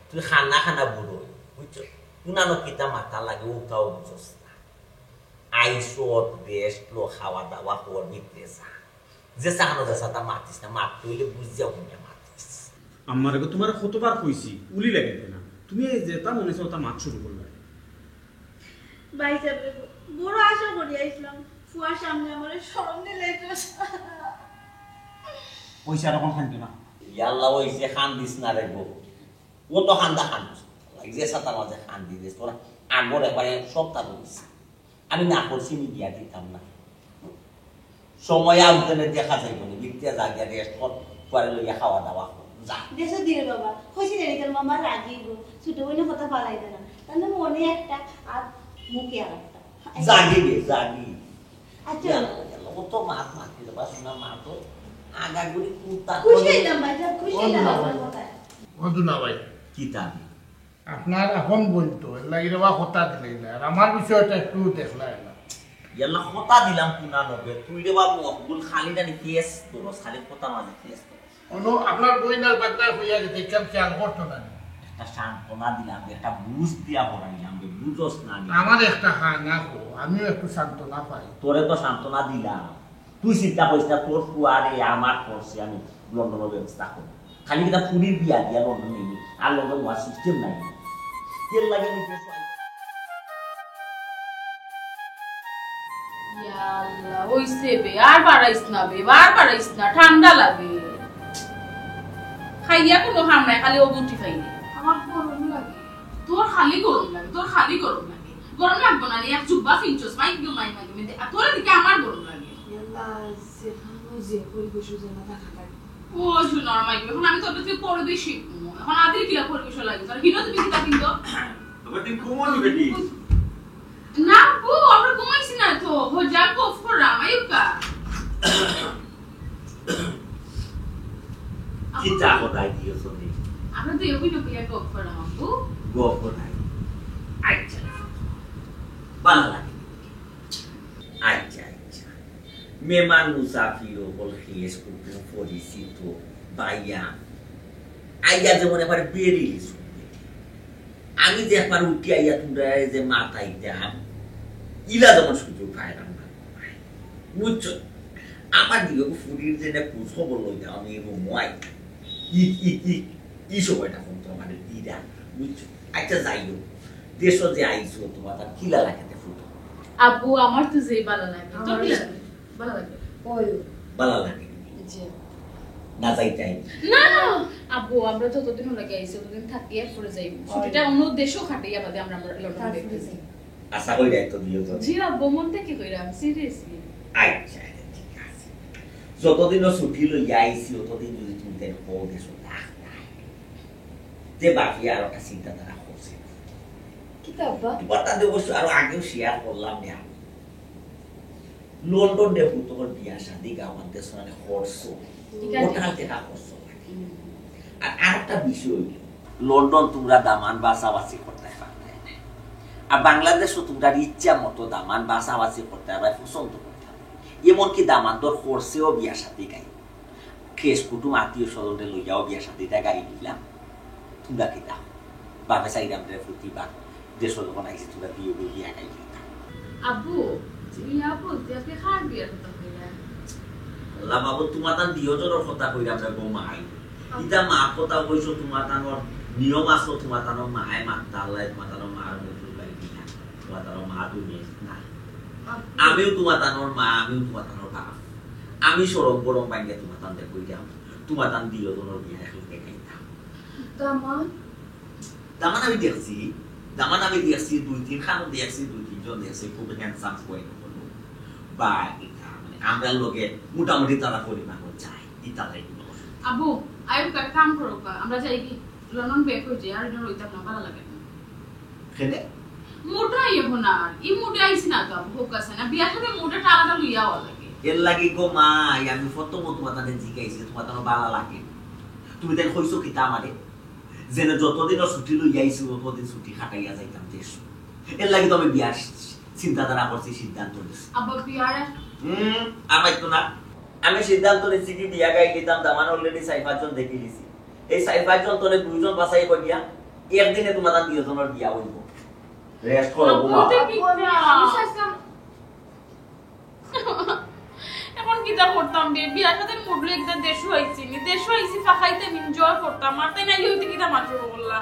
তুই খানা খানা বুড়ো, বুঝছো? কুনানো কিতা মাথা লাগে, ওটাও বুঝোস না। আইসত, rest লো, খাওয়া দাওয়া কর, ভিতরে যা। যে চাহানো যে সাথে মাতিস না, মারতে হইলে বুঝিয়া হুনিয়া মাতিস। আম্মারে গো, তোমারে কতবার কইছি, উলি লাগাইতে না। তুমি এই যেটা মনে চায় ওটা মাত শুরু করলা। ভাই সাহেব রে, বড় আশা করি আইছিলাম, ফুয়ার সামনে আমারে শরম দিলে একটু। পয়সা রকম খাইতো না। ইয়াল্লা, ওই যে কান্দিস না রে গো। ও তো কান্দা কান্দস। যে সাথে মাঝে কান্দি দিস, তোরা আগর একবারে সব তার হইছে। আমি না করছি, আমি গিয়া দিতাম না। সময় আনতে দেখা যাইব না, বিদ্যা যা গিয়া rest কর, পরে লইয়া খাওয়া দাওয়া কর, যা। দেশে দিলে বাবা, খুশি রে তোর মামা রাগিব, ছোট বোনের কথা পালাই দে না। তাহলে মনে একটা আর মুখে আর একটা। জাগি রে, জাগি। আচ্ছা। গেল, গেল, ও তো মাত মাতি রে, বাস না মাত, আগাগুড়ি কুত্তা খুশি করে। হইলাম ভাই, খুশি ও হইলাম দুলা আপনার ভাই। কথায়। ও দুলা ভাই। কি তা? আপনার আপন বইন তো, এর লাগি রে বা কথা দিলাই না। আর আমার বিষয়টা একটু দেখলাই না। ইয়াল্লা কথা দিলাম কুনা নবে, তুই রে বাবু অকুল খালি জানি কেস তোর, খালি কথা মাঝে কেস তোর। অনু, আপনার বইন আর বাগদা হইয়া গেছে, কেন খেয়াল করতো না? একটা সান্ত্বনা দিলাম, একটা বুঝ দিয়া পড়াইলাম, রে, বুঝোস না নি? আমার একটা হা না কো, আমিও একটু সান্ত্বনা পাই। তোরে তো সান্ত্বনা দিলাম, তুই চিন্তা করিস না, তোর ফুয়ারে আমার খরচে আমি লন্ডনের ব্যবস্থা করব। খালি কিনা ফুড়ির বিয়া দিয়া লন্ডন নিবি, আর লন্ডন হওয়ার সিস্টেম নাই। এর লাগে আমি দেশো আইছি। ইয়া আল্লাহ, অইছে বে, আর বাড়াইস না বে, আর বাড়াইস না, ঠান্ডা লাগে। খাইয়া কুনু কাম নাই, খালি অগুটি খাইলে। আমার গরম লাগে। তোর খালি গরম লাগে, তোর খালি গরম লাগে। গরম লাগবো না রে, এক জুব্বা ফিনছস, মাই গো মাই, মাই গো, মেয়েদের, আর তোর দিকে আমার গরম লাগে। ইয়াল্লা, যেখানো যে পরিবেশো যেন থাকা লাগে। ও সোনার মাই গো, এখন আমি তোর থেকে পরিবেশ শিখবো। এখন আদির কিলা পরিবেশ লাগে, তোর হিনো তুমি কিতা কিনতো? তোমার দিন ঘুমো নি বেটি? না গো, আমরা ঘুমাইছি না তো, হো যা গফ করাম, আইউক্কা। কিতা কথা দিও শুনি? আমরা তো এগুলো বিয়া গফ করাম, আব্বু। গফ নাই। আচ্ছা। ভালা লাগে। আচ্ছা, আচ্ছা। মেহমান মুসাফির অকল খেশ কুটুম পরিচিত বাইয়া। আইয়া যেমন এবার বেরিলিছইন। আমি যে একবার উঠি আইয়া তুমরারে যে মাতাইতাম, ইলা যেমন সুযোগ পাইলাম না। বুঝছো? আমার দিকে ফুরির যে না খোঁজ খবর লইতাম, আমি রুমো আইতাম। ই, ই, ই, ই সময়টা ফোন তো আমারে দিরা। বুঝছো? আচ্ছা, যাই হোক, দেশো যে আইছো, তোমার তার কিলা লাগে তে ফুটো? আব্বু, আমার তো যেই ভালা লাগে। তোর কিলা লাগে? ভালা লাগে। ওই। ভালা লাগে। জি। না যাইতাই? না, না। আব্বু, আমরা যতদিন লাগে আইছি, ততদিন থাকি, এরপরে যাইমু। ওই। ছুটিটা অন্য দেশো কাটাইয়া বাদে আমরা, আমরা লন্ডন তারপরে দেখতেছি। যাই। আশা করি দায়িত্ব দিও তো। জি আব্বু, মন থেকে কইরাম, seriously। আচ্ছা, আচ্ছা, ঠিক আছে। যতদিনও ছুটি লইয়া আইছি, অতদিন যদি তুমি তাই কও দেশো থাকতাই। তে বাকি আর একটা চিন্তাধারা করছি। কিতা আব্বা? তোমার তাতে অবশ্য আরো আগেও share করলাম না আমি। লন্ডন দেখো তোমার বিয়া শাদি গাওয়ান দেশ মানে খরচ। ঠিক আছে। ওটা টেকা খরচ লাগে। হুম। আর আরেকটা বিষয় হইল, লন্ডন তোমরা দামান বাছাবাছি করতে পারতায় না। আর বাংলাদেশও তোমরা ইচ্ছা মতো দামান বাছাবাছি করতে পারতায়, পছন্দ করতে পারতায়। এমনকি দামান্দর খরচেও বিয়া শাদি গাই। খেশ কুটুম আত্মীয় স্বজনরে লইয়াও বিয়া শাদিটা গাই নিলাম। তোমরা কিতা? বাপে চাইরাম রে ফুর্তি বাপ। দেশো যখন আইছি তোমরা বিয়ে বিয়ে বিয়া গাই নিলাম। আব্বু, বিয়া বলতে আপনি কার বিয়ার কথা কইরা? আল্লাহ বাবু, তোমার তান দুইজনের কথা কইরাম রে গো মাই। ইতা মা কথা কইছো, তোমার তানোর নিয়ম আছে, তোমার তানোর মায় মাত্তা আল্লাহ, তোমার তানোর মার মুখ লুকাই দিলা। তোমার তানোর মা তুমি না। আব্বু। আমিও তোমার তানোর মা, আমিও তোমার তানোর বাপ। আমি সরম বরম বাইঙ্গা তোমার তান দেখো ইটা। তোমার তান দুইজনের বিয়া এখন দেখাইতাম। দামান? দামান আমি দেখছি, দামান আমি দেখছি, দুই তিন খান দেখছি, দুই তিনজন দেখছি, খুব handsome বই হলো। বা এটা মানে আমরা লগে মোটামুটি তারা পরিমাণ যায়, ইতা লাগে। আব্বু, আইউক্কা, কাম করউক্কা, আমরা যাইগি, লন্ডন back হয়ে যাই, আর এটা রইতাম না, ভালা লাগে না। কেনে? মুডে আইবো না আর। ই মুডে আইছি না তো, আব্বু, হোক আছে না। বিয়া করে মুডে টানাটা লইয়া আওয়া লাগে। এর লাগি গো মাই, আমি প্রথম তোমার তাতে জিগাইছি, তোমার তানো ভালা লাগে। তুমি তাই কইছো কিতা আমারে? যেন যতদিন ছুটি লইয়া আইছি, ততদিন ছুটি কাটাইয়া যাইতাম দেশ। এর লাগি তো আমি বিয়ার চিন্তাধারা করছি, সিদ্ধান্ত নিছি। আব্বা, বিয়ার? হুম, আর পাইতো না। আমি সিদ্ধান্ত নিছি কি বিয়া গাই দিতাম, দামান already চার পাঁচজন দেখি নিছি। এই চার পাঁচজন তলে দুইজন বাছাই করিয়া একদিনে তোমার দুইজনের বিয়া হইব। Rest করো, ঘুমাও। ওটা কি না? আমি চাইছিলাম এখন কিতা করতাম বে? বিয়ার সাথে মুডলে একটা দেশো আইছি নি। দেশো আইছি, ফাঁকাইতে enjoy করতাম। আর তাই না, ইয়ে হইতে কিতা মাত্র বললা?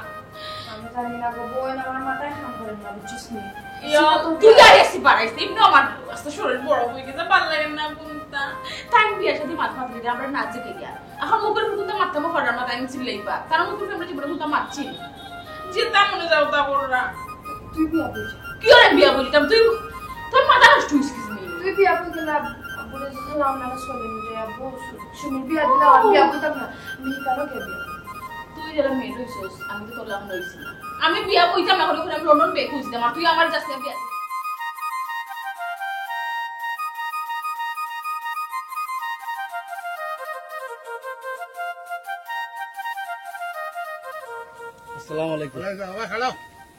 আমি জানি না গো, বোন, আমার মাথায় কাম করে না, বুঝছিস নি? ইয়া, তুই আর এসি বাড়াইস না। এমনি আমার আস্তে শরীর বড় হয়ে গেছে, ভালো লাগে না কোনটা। তাই বিয়ার সাথে মাথা মাথা দিয়ে আমরা নাচে গিয়া। এখন মুখের মতন তো মারতাম পারলাম না, তাই চিল্লাইবা। তার মধ্যে আমরা জীবনে কোনটা মারছি না। যে তা মনে যাও তা কররা। তুই বিয়া বলছিস? কি ওরে বিয়া বলতাম? তুই, তোর মাথা নষ্ট হইছে কিছু নেই। তুই বিয়া বলতে না, আব্বুরে যদি লাম না চলে রে, আব্বু, সুমির বিয়া দিলে আর বিয়া বলতাম না। আমি কেন কে বিয়া? তুই যারা মেয়ে রইছস, আমি তো তোর লাম রইছি না। আমি বিয়া বইতাম না, করে করে আমি লন্ডন বিয়ে খুঁজতাম, আর তুই আমার কাছে বিয়া। আসসালামু আলাইকুম। ওয়ালাইকুম আসসালাম, খাড়াও।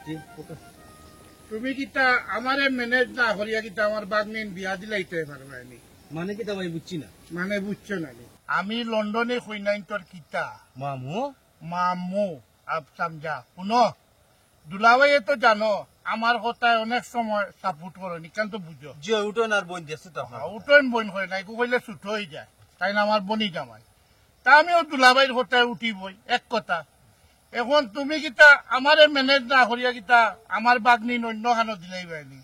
জি, ওকে। তুমি কিতা আমারে manage না করিয়া কিতা আমার বাগনিন বিয়া দিলাইতে পারবায়নি? মানে কিতা ভাই, বুঝছি না। মানে বুঝছো না নি? আমি লন্ডনে কইনাইন্তর কিতা? মামু? মামু, আপ সামজা। হুনো, দুলাভাইয়ে তো জানো, আমার কথায় অনেক সময় support করো, নিকান তো বুঝো। জি, ওই উঠোন আর বোন দেখছি তো আপনার হ্যাঁ, কথা। উঠোন বোন করে না, একটু কইলে ছোট হয়ে যায়। তাই না, আমার বনি জামাই। তা আমিও দুলাভাইর কথায় উঠি বই, এক কথা। এখন তুমি কিতা আমারে ম্যানেজ না করিয়া কিতা আমার বাগনি অন্য খানো দিলাই বাইনি?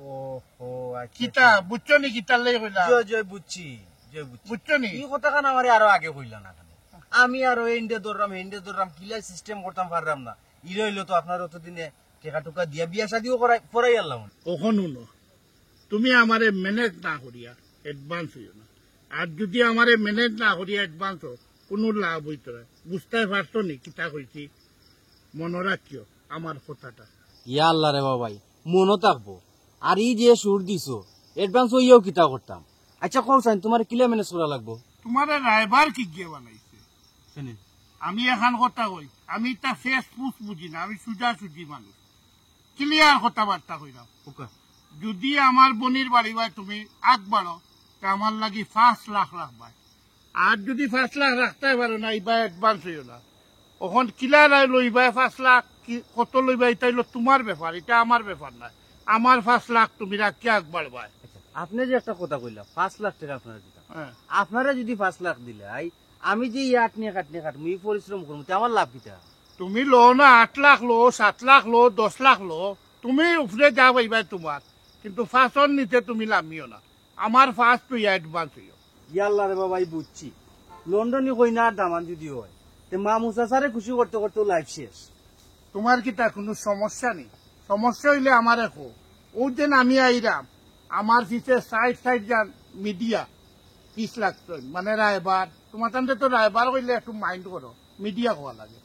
ওহো, আচ্ছা, কিতা আচ্ছা। বুঝছো নি কিতার লাগি কইলা? জয় জয়, বুঝছি, জয় বুঝছি। বুঝছো নি? এই কথাখান আমারে আরো আগে কইলা না কেনে? আমি আরো ইন্ডে ধরলাম, হিন্ডে ধরলাম, কিলা সিস্টেম করতাম পারলাম না। ইরে অইলো তো আপনার অতদিনে টেকা টুকা দিয়া বিয়া শাদিও করাই, পড়াই আনলাম। অখন হুনো, তুমি আমারে ম্যানেজ না করিয়া অ্যাডভান্স অইও না। আর যদি আমারে ম্যানেজ না করিয়া অ্যাডভান্স অও, কুনু লাভ অইতো না। বুঝতায় পারছো নি কিতা কইছি? মনো রাখিও আমার কথাটা। ইয়া আল্লাহ রে বাবাই, মনো থাকবো। আর ই যে সুর দিছো, অ্যাডভান্স অইয়াও কিতা করতাম? আচ্ছা, কও চাইন, তুমারে কিলা ম্যানেজ করা লাগবো? তুমারে রায়বার কিগিয়ে বানাইছে? আমি এখান কথা কই, আমি তা ফেস ফুস বুঝি না, আমি সুজা সুজি মানুষ। ক্লিয়ার কথাবার্তা কইরাম। ওকে। যদি আমার বইনর বাড়ি বায় তুমি আগ বাড়ো, তে আমার লাগি পাঁচ লাখ রাখবায়। আর যদি পাঁচ লাখ রাখতায় পারো না, ইবায় অ্যাডভান্স অইও না। অখন কিলা লইবায় পাঁচ লাখ, কি, কত লইবায়, ইটা অইলো তুমার ব্যাপার, ইটা আমার ব্যাপার নায়। আমার পাঁচ লাখ তুমি রাখিয়া আগ বাড়বায়। আচ্ছা, আপনে যে একটা কথা কইলা, পাঁচ লাখ টেকা আপনারে দিতাম। হ্যাঁ। আপনারে যদি পাঁচ লাখ দিলাই, আমি যে ই আট নিয়া কাট নিয়া কাটমু, ই পরিশ্রম করমু, তে আমার লাভ কিতা? তুমি লও না, আট লাখ লও, সাত লাখ লও, দশ লাখ লও, তুমি উপরে যা পাইবায় তুমার, কিন্তু পাঁচর নিচে তুমি লামিও না। আমার পাঁচ তুই অ্যাডভান্স অইও। ইয়াল্লা রে বাবা, ই বুঝছি। লন্ডনি কইনার দামান যদি অয়, তে মামু চাচারে খুশি করতে করতে লাইফ শেষ। তুমার কিতা কুনু সমস্যা নি? সমস্যা অইলে আমারে কও। অউ যে আমি আইরাম, আমার পিছে সাইড সাইড যান মিডিয়া পিছ লাগছইন, মানে রায়বার। তুমার তানরে তো রায়বার কইলে একটু মাইন্ড করো, মিডিয়া কওয়া লাগে।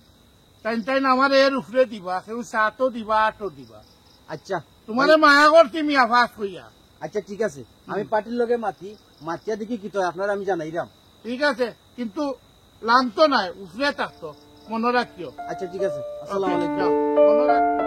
তাইন তাইন আমারে এর উপরে দিবা, কেউ সাতও দিবা, আটও দিবা। আচ্ছা। তুমারে মায়া করছি মিয়া, পাস কইয়া। আচ্ছা, ঠিক আছে, আমি হুম। পার্টির লগে মাতি, মাতিয়া দেখি কিতা অয়, আপনারে আমি জানাইরাম। ঠিক আছে, কিন্তু লামতো নায়, উপরে থাকতো, মনো রাখিও। আচ্ছা, ঠিক আছে, আসসালামু আলাইকুম। যাও, মনো রাখিও।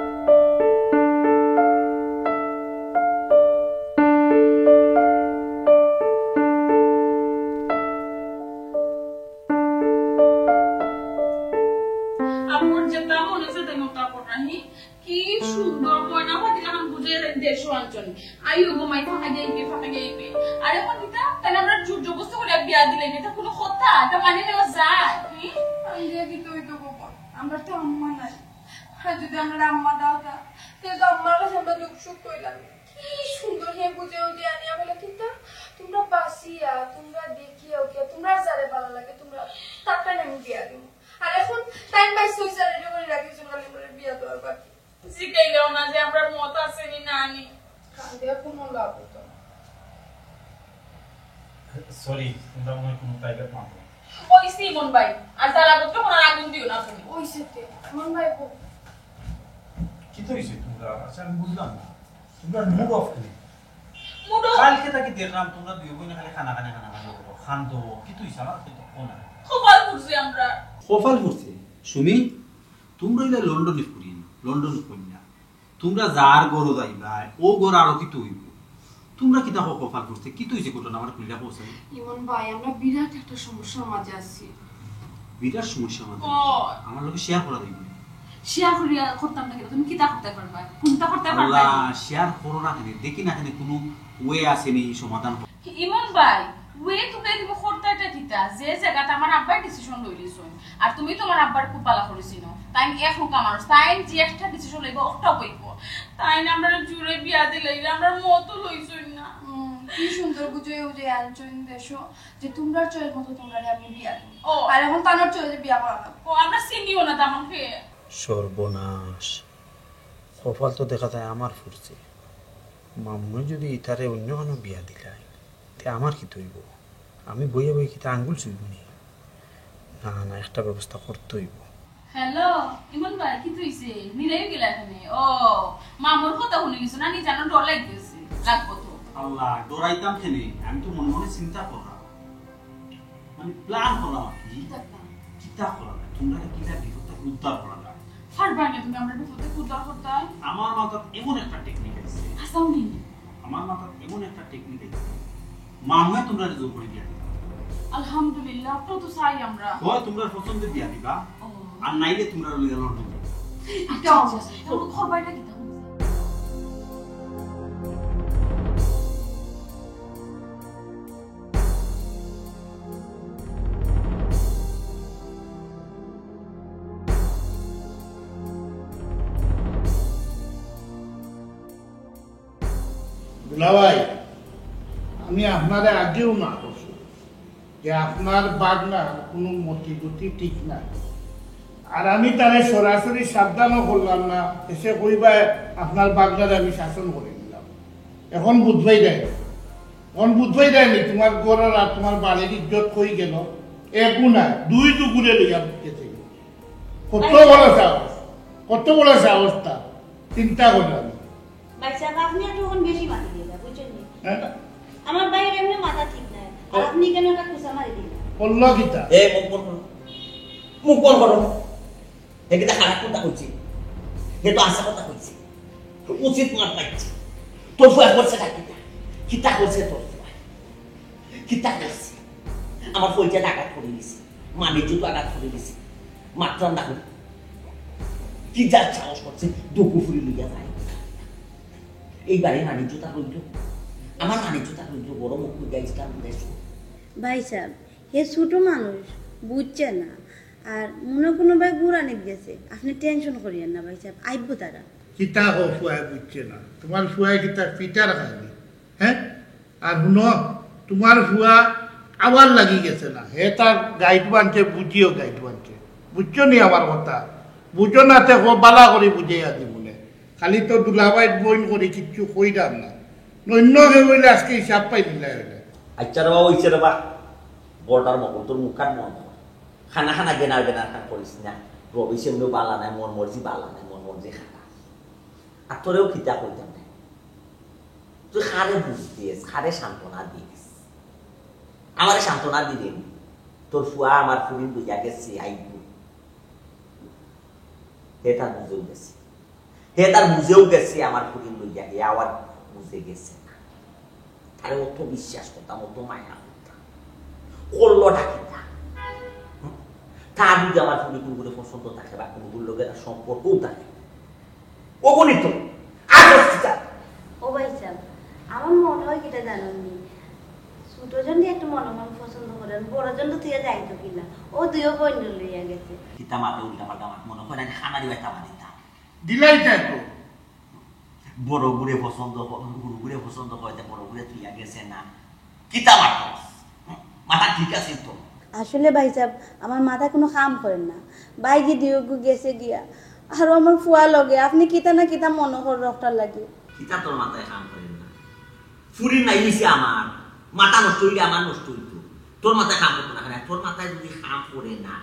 আমার যেটা মনে অয়, সেটা মতো করো, হি? কি সুন্দর গয়না পাতি লাখান বুঝে দেড়শো আনছইন। আইও গো মাই, ফাঁকা যাইবে, ফাঁকা যাইবে। আরে মনিতা, তাইলে আমরা জোর জবরদস্তি করি বিয়া দিলে, ইটা কুনু কথা? ইটা মানি নেওয়া যায়? হুম? আমি দেখি তুই তো গোপন, আমরা তো আম্মা নাই। আর যদি আমরা আম্মা দাও তা, তে তো আম্মার কাছে আমরা দুঃখ সুখ কইলাম। কি সুন্দর হে বুঝে উঠে আনিয়া বলে, কিতা তুমরা বাঁচিয়া, তুমরা দেখিয়া উঠিয়া, তুমরা যারে ভালা লাগে, তুমরা তাকে আমি বিয়া দিমু। আর এখন টাইম পাইছি, ওই স্যার রেডি করে রাখিছইন, খালি আমরা বিয়া দেওয়ার বাকি। জিকাইলেও না যে আমরার মত আছে নি না নি। কান্দিয়া কুনু লাভ অইতো না। সরি, তুমরা মনে অয় কুনু প্রাইভেট মামলা। ওই সিমন ভাই, আর তালা করতে মনে আগুন দিও না তুমি। ওই সেতে, মন ভাই বল। কিতা অইছে তুমরার? আচ্ছা, আমি বুঝলাম না। তুমরার মুড অফ কেনে? Mood off? কালকে থাকি দেখরাম তুমরা দুই বইনে খালি কানাকানি, কানাকানি করো, কান্দো। কিতা অইছে? আমার তো কও না। কপাল পুড়ছে আমরার। কপাল পুড়ছে? সুমি, তুমরা অইলা লন্ডনি ফুরিন, লন্ডনি কইন্যা। তুমরা যার ঘরো যাইবায়, অউ ঘর আরো কিতা অইবো? তুমরা কিতা কও কপাল পুড়ছে? কিতা অইছে ঘটনা? আমারে খুলিয়া কও চাই। ইমন ভাই, আমরা বিরাট একটা সমস্যার মাঝে আছি। বিরাট সমস্যার মাঝে? ও। আমার লগে শেয়ার করা যাইবো? শেয়ার করিয়া করতাম না কেনে? তুমি কিতা করতায় পারবায়? কুনতা করতায় পারবায়? আল্লাহ, শেয়ার করো না কেনে? দেখি না কেনে কুনু ওয়ে আছে নি সমাধান? ইমন ভাই, ওয়ে তুমি তুমি করতায়টা কিতা? যে জাগাত আমার আব্বায় ডিসিশন লইলিছইন, আর তুমি তুমার আব্বারে খুব ভালা করি চিনো। তাইন এক হুকা মানুষ, তাইন যে একটা ডিসিশন লইবো, অটাউ অইবো। তাইন আমরারে জোরে বিয়া দিলাইলে, আমরার মতও লইছইন না। হুম, কি সুন্দর বুঝাইয়া উজাইয়া আনছইন দেশো, যে তুমরার চয়েস মতো তুমরারে আমি বিয়া দিমু। ও। আর এখন তানর চয়েসে বিয়া করা লাগবো। ও, আমরা চিনিও না তেমন কে। সর্বনাশ, কপাল তো দেখা যায় আমার ফুরছে। মামুয়ে যদি ইতারে অইন্য কানো বিয়া দিলায়, তে আমার কিতা অইবো? আমি বইয়া বইয়া কিতা আঙ্গুল চুইবো নি? না, না, একটা ব্যবস্থা করতে অইবো। হ্যালো, ইমন ভাই, কিতা অইছে? নিরাইয়া গেলা কেনে? ও, মামুর কথা হুনিলিছো না নি, জানো ডর লাগি গেছে। লাগবো তো। আল্লাহ, ডরাইতাম কেনে? আমি তো মনে মনে চিন্তা করলাম। মানে, প্ল্যান করলাম আর কি। কিতা প্ল্যান? কিতা করা যায়? তুমরারে কিলা বিপদ থাকি উদ্ধার করা যায়? পারবায় না তুমি আমরারে বিপদ থাকি উদ্ধার করতায়? আমার মাথাত এমন একটা টেকনিক আইছে। হাছাউ নি? আমার মাথাত এমন একটা টেকনিক আইছে। মামুয়ে তুমরারে জোর করি বিয়া দিবা। আলহামদুলিল্লাহ, অটাউ তো চাই আমরা। হয় তুমরার পছন্দে বিয়া দিবা, ও। আর নাইলে তুমরারে লইয়া লন্ডন যাইবা। আচ্ছা, আচ্ছা, আচ্ছা। তাইলে করবায়টা কিতা? দুলাভাই, আমি আপনারে আগেও না করছি যে আপনার বাগনার কোনো মতিগতি ঠিক না। আর আমি তারে সরাসরি সাবধানও করলাম না, এসে কইবা আপনার বাগনারে আমি শাসন করি দিলাম। এখন বুঝবাই দেয়, এখন বুঝবাই দেয়নি তোমার ঘরর আর তোমার বাড়ির ইজ্জত কই গেল। এক গুণা দুই দুগুণে লইয়া গেছে। কত বড় সাহস, কত বড় সাহস তা চিন্তা করলাম। ভাইসাব, আপনি একটু এখন বেশি মাতি দিলা, বুঝছেন নি? হ্যাঁ? আমার ভাইর এমনি মাথা ঠিক নাই, আর ও। আপনি কেন একটা খুঁচা মারি দিলা? বললো কিতা? এ, মুখ বন্ধ করো। মুখ বন্ধ করো। এ কিতা খারাপ কথা কইছে? এ তো আশা কথা কইছে। উচিত মার পাইছে। তোর ফুয়া করছে না কিতা? কিতা করছে তোর ফুয়া? কিতা করছে? আমার পরিচয় আঘাত করে দিছে, মানিজ্য তো আঘাত করে দিছে। মাত্র না করি। কি যার সাহস করছে, দুগু ফুরি লইয়া যায়। এই বাড়ির মানিজ্য তার রইল, আমার মানিজ্য তার রইল, বড় মুখ হইয়া ইসলাম দেশ। ভাইসাব, হে ছোট মানুষ, বুঝছে না। আর মনে কোনো ভাই গুরানিত গেছে, আপনি টেনশন করিয়েন না ভাইসাব, আইব তারা। কিতা হো ফুয়ায় বুঝছে না? তোমার ফুয়ায় কিতা পিটার খায়নি? হ্যাঁ? আর হুনো, তোমার ফুয়া আবার লাগি গেছে না। হে তার গাইড বানছে, বুঝিও গাইড বানছে। বুঝছো নি আমার কথা? বুঝো না তে হো, বালা করি বুঝাইয়া দিমুনে। খালি তো দুলাভাইর বইন করি কিচ্ছু কইরাম না। অন্য কেউ হইলে আজকে হিসাব পাই দিলাই হইলে। আচ্ছা রে বাবা, অইছে রে বা। বড়টার মকল তোর মুখখান বন্ধ কর। খানা খানা গেনার গেনার খান করিস না। রবি সেমনেও বালা নাই, মন মর্জি বালা নাই, মন মর্জি খানা। আর তোরেও কিতা কইতাম না। তুই কারে বুঝ দিস, কারে সান্ত্বনা দিস? আমারে সান্ত্বনা দিলেন। তোর ফুয়া আমার ফুরিন লইয়া গেছে, আইব। হে তার বুঝেও গেছে। হে তার বুঝেও গেছে আমার ফুরিন লইয়া, হে আবার বুঝে গেছে না। তারে অত বিশ্বাস করতাম, অত মায়া করতাম। করলো ডাকি না। হুম? তার যদি আমার ফুরি কুনগুরে পছন্দ থাকে বা কুনগুর লগে তার সম্পর্কও থাকে, অগণিত। আর কিতা? ও ভাইসাব, আমার মনে হয় কিতা জানেন নি, ছোট জন দিয়ে একটু মনে মনে পছন্দ করেন, বড় জন তো তুই যাইতো কিনা, ও দুইও বইন লইয়া গেছে। কিতা মাতে উল্টা পাল্টা মাত, মনে হয় না খানারি বাইতা মারিতা। দিলাই তো। বড় গুরে পছন্দ হ-, গুরু গুরে পছন্দ হয়, তে বড় গুরে তুই গেছে না। কিতা মাতস? হুম? মাথা ঠিক আছে তো? আসলে ভাইসাব, আমার মাথা কোনো কাম করে না। ভাইজি দুইওগু গেছে গিয়া, আর আমার ফুয়া লগে, আপনি কিতা না কিতা মনে কর রকটার লাগে। কিতা তোর মাথায় কাম করে না? ফুরি নাই নিছে আমার, মাথা নষ্ট হইলে আমার নষ্ট হইতো। তোর মাথায় কাম করতো না কেন? তোর মাথায় যদি কাম করে না,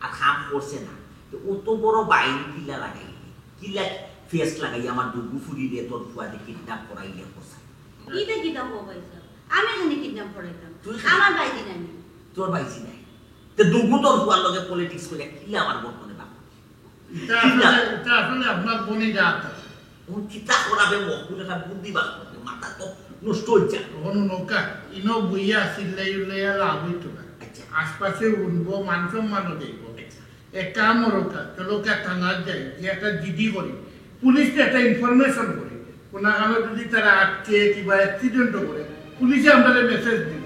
আর কাম করছে না, তো অত বড় বাইন কিলা লাগাই, কিলা ফেস লাগাই আমার দুগু ফুরিরে তোর ফুয়াতে কিডন্যাপ করাইলে কোথায়? ইটা কিতা হো ভাইসাব? আমি জানি কিডন্যাপ করাইতাম। তুই আমার বাইজি নাই। তোর বাইজি নাই। তে দুগু তোর ফুয়ার লগে পলিটিক্স করে কিলা আমার বর্তমানে বাপ? ইটা কিলা? আসলে, ইটা আসলে আপনার বনি জাত আছে। ও কিতা করাবে মকবুল একটা বুদ্ধি বাস করতে, মাথা তো নষ্ট হইছে। কোনো নৌকা, ইনো বইয়া চিল্লাই উল্লাইয়া লাভ হইতো না। আচ্ছা। আশপাশে উঠবো, মান সম্মানও দেখবো। আচ্ছা। এক কাম করো কা, চলো কা থানাত যাই, যে একটা জিডি করি, পুলিশকে একটা ইনফরমেশন করি, কোনাখানো যদি তারা আটকে কিবা অ্যাক্সিডেন্টও করে, পুলিশে আমরারে মেসেজ দিব।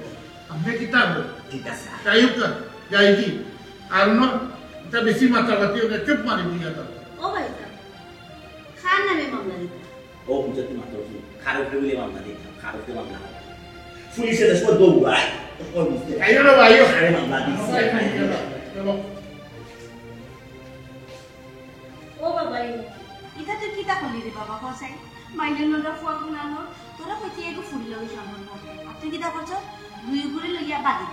আপনি কিতা বলেন? ঠিক আছে। যাই হোক কা, যাই কি? আর না, এটা বেশি মাতামাতি হলে চুপ মারি দিয়া দাও। ও ভাই সাহেব, কার নামে মামলা দিতা? ও বুঝতে মাত্র কি? কার উপরে বলে মামলা দিতাম, কার উপরে মামলা হবে? পুলিশে দেশ করে দৌড়ায়, তো কই বুঝতে? আইও রে ভাই, আইও। আরে মামলা দিচ্ছি, আরে আরে। চলো। ও বাবা রে, ইটা তুই কিতা করলি রে বাবা, কসাই? মাইলের নদা ফুয়া গুনানো, তোরা কইতে এগো ফুরি লগে সম্পর্ক। আর তুই কিতা করছস? দুই ঘুরে লইয়া বাড়ি।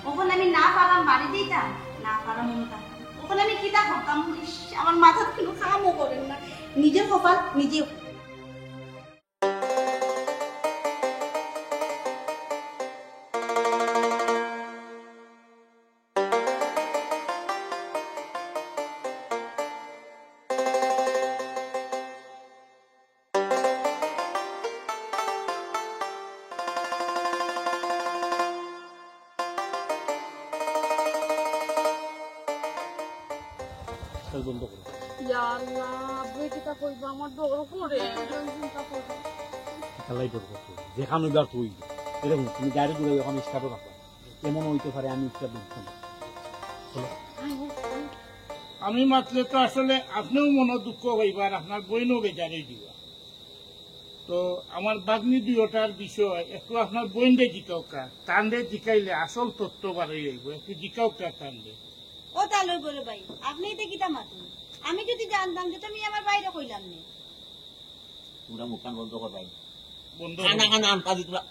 ওখানে আমি না পারাম বাড়ি দিতাম, না পারাম মনে থাকতাম। ওখানে আমি কিতা করতাম? ইস, আমার মাথাত কোনো কামও করের না। নিজের কপাল নিজে। বন্ধ করো। ইয়া আল্লাহ, আব্বু কিতা কইবো, আমার ডর করে। খেলাই ডর করছো। যেখানে যার তুই, এরকম তুমি গাড়ি ঘুরে ওখানে স্টার্টও রাখো। এমন হইতে পারে আমি একটা দুঃখ। চলো। আমি মাতলে তো আসলে আপনিও মনে দুঃখ হইবা আর আপনার বইনও বেজার হয়ে দিবা। তো আমার বাগ্নি দুইটার বিষয় একটু আপনার বইনরে জিকাউক্কা, তানরে জিকাইলে আসল তথ্য বারই আইবো। একটু জিকাউক্কা তানরে। ও তালই গরু ভাই, আপনি এটা কিতা মাতুন? আমি যদি জানতাম যে তুমি আমার বাইরে কইলাম নে। তোমরা মুখখান বন্ধ কর ভাই। বন্ধ খানা কর। খানা আনতা দিতরা।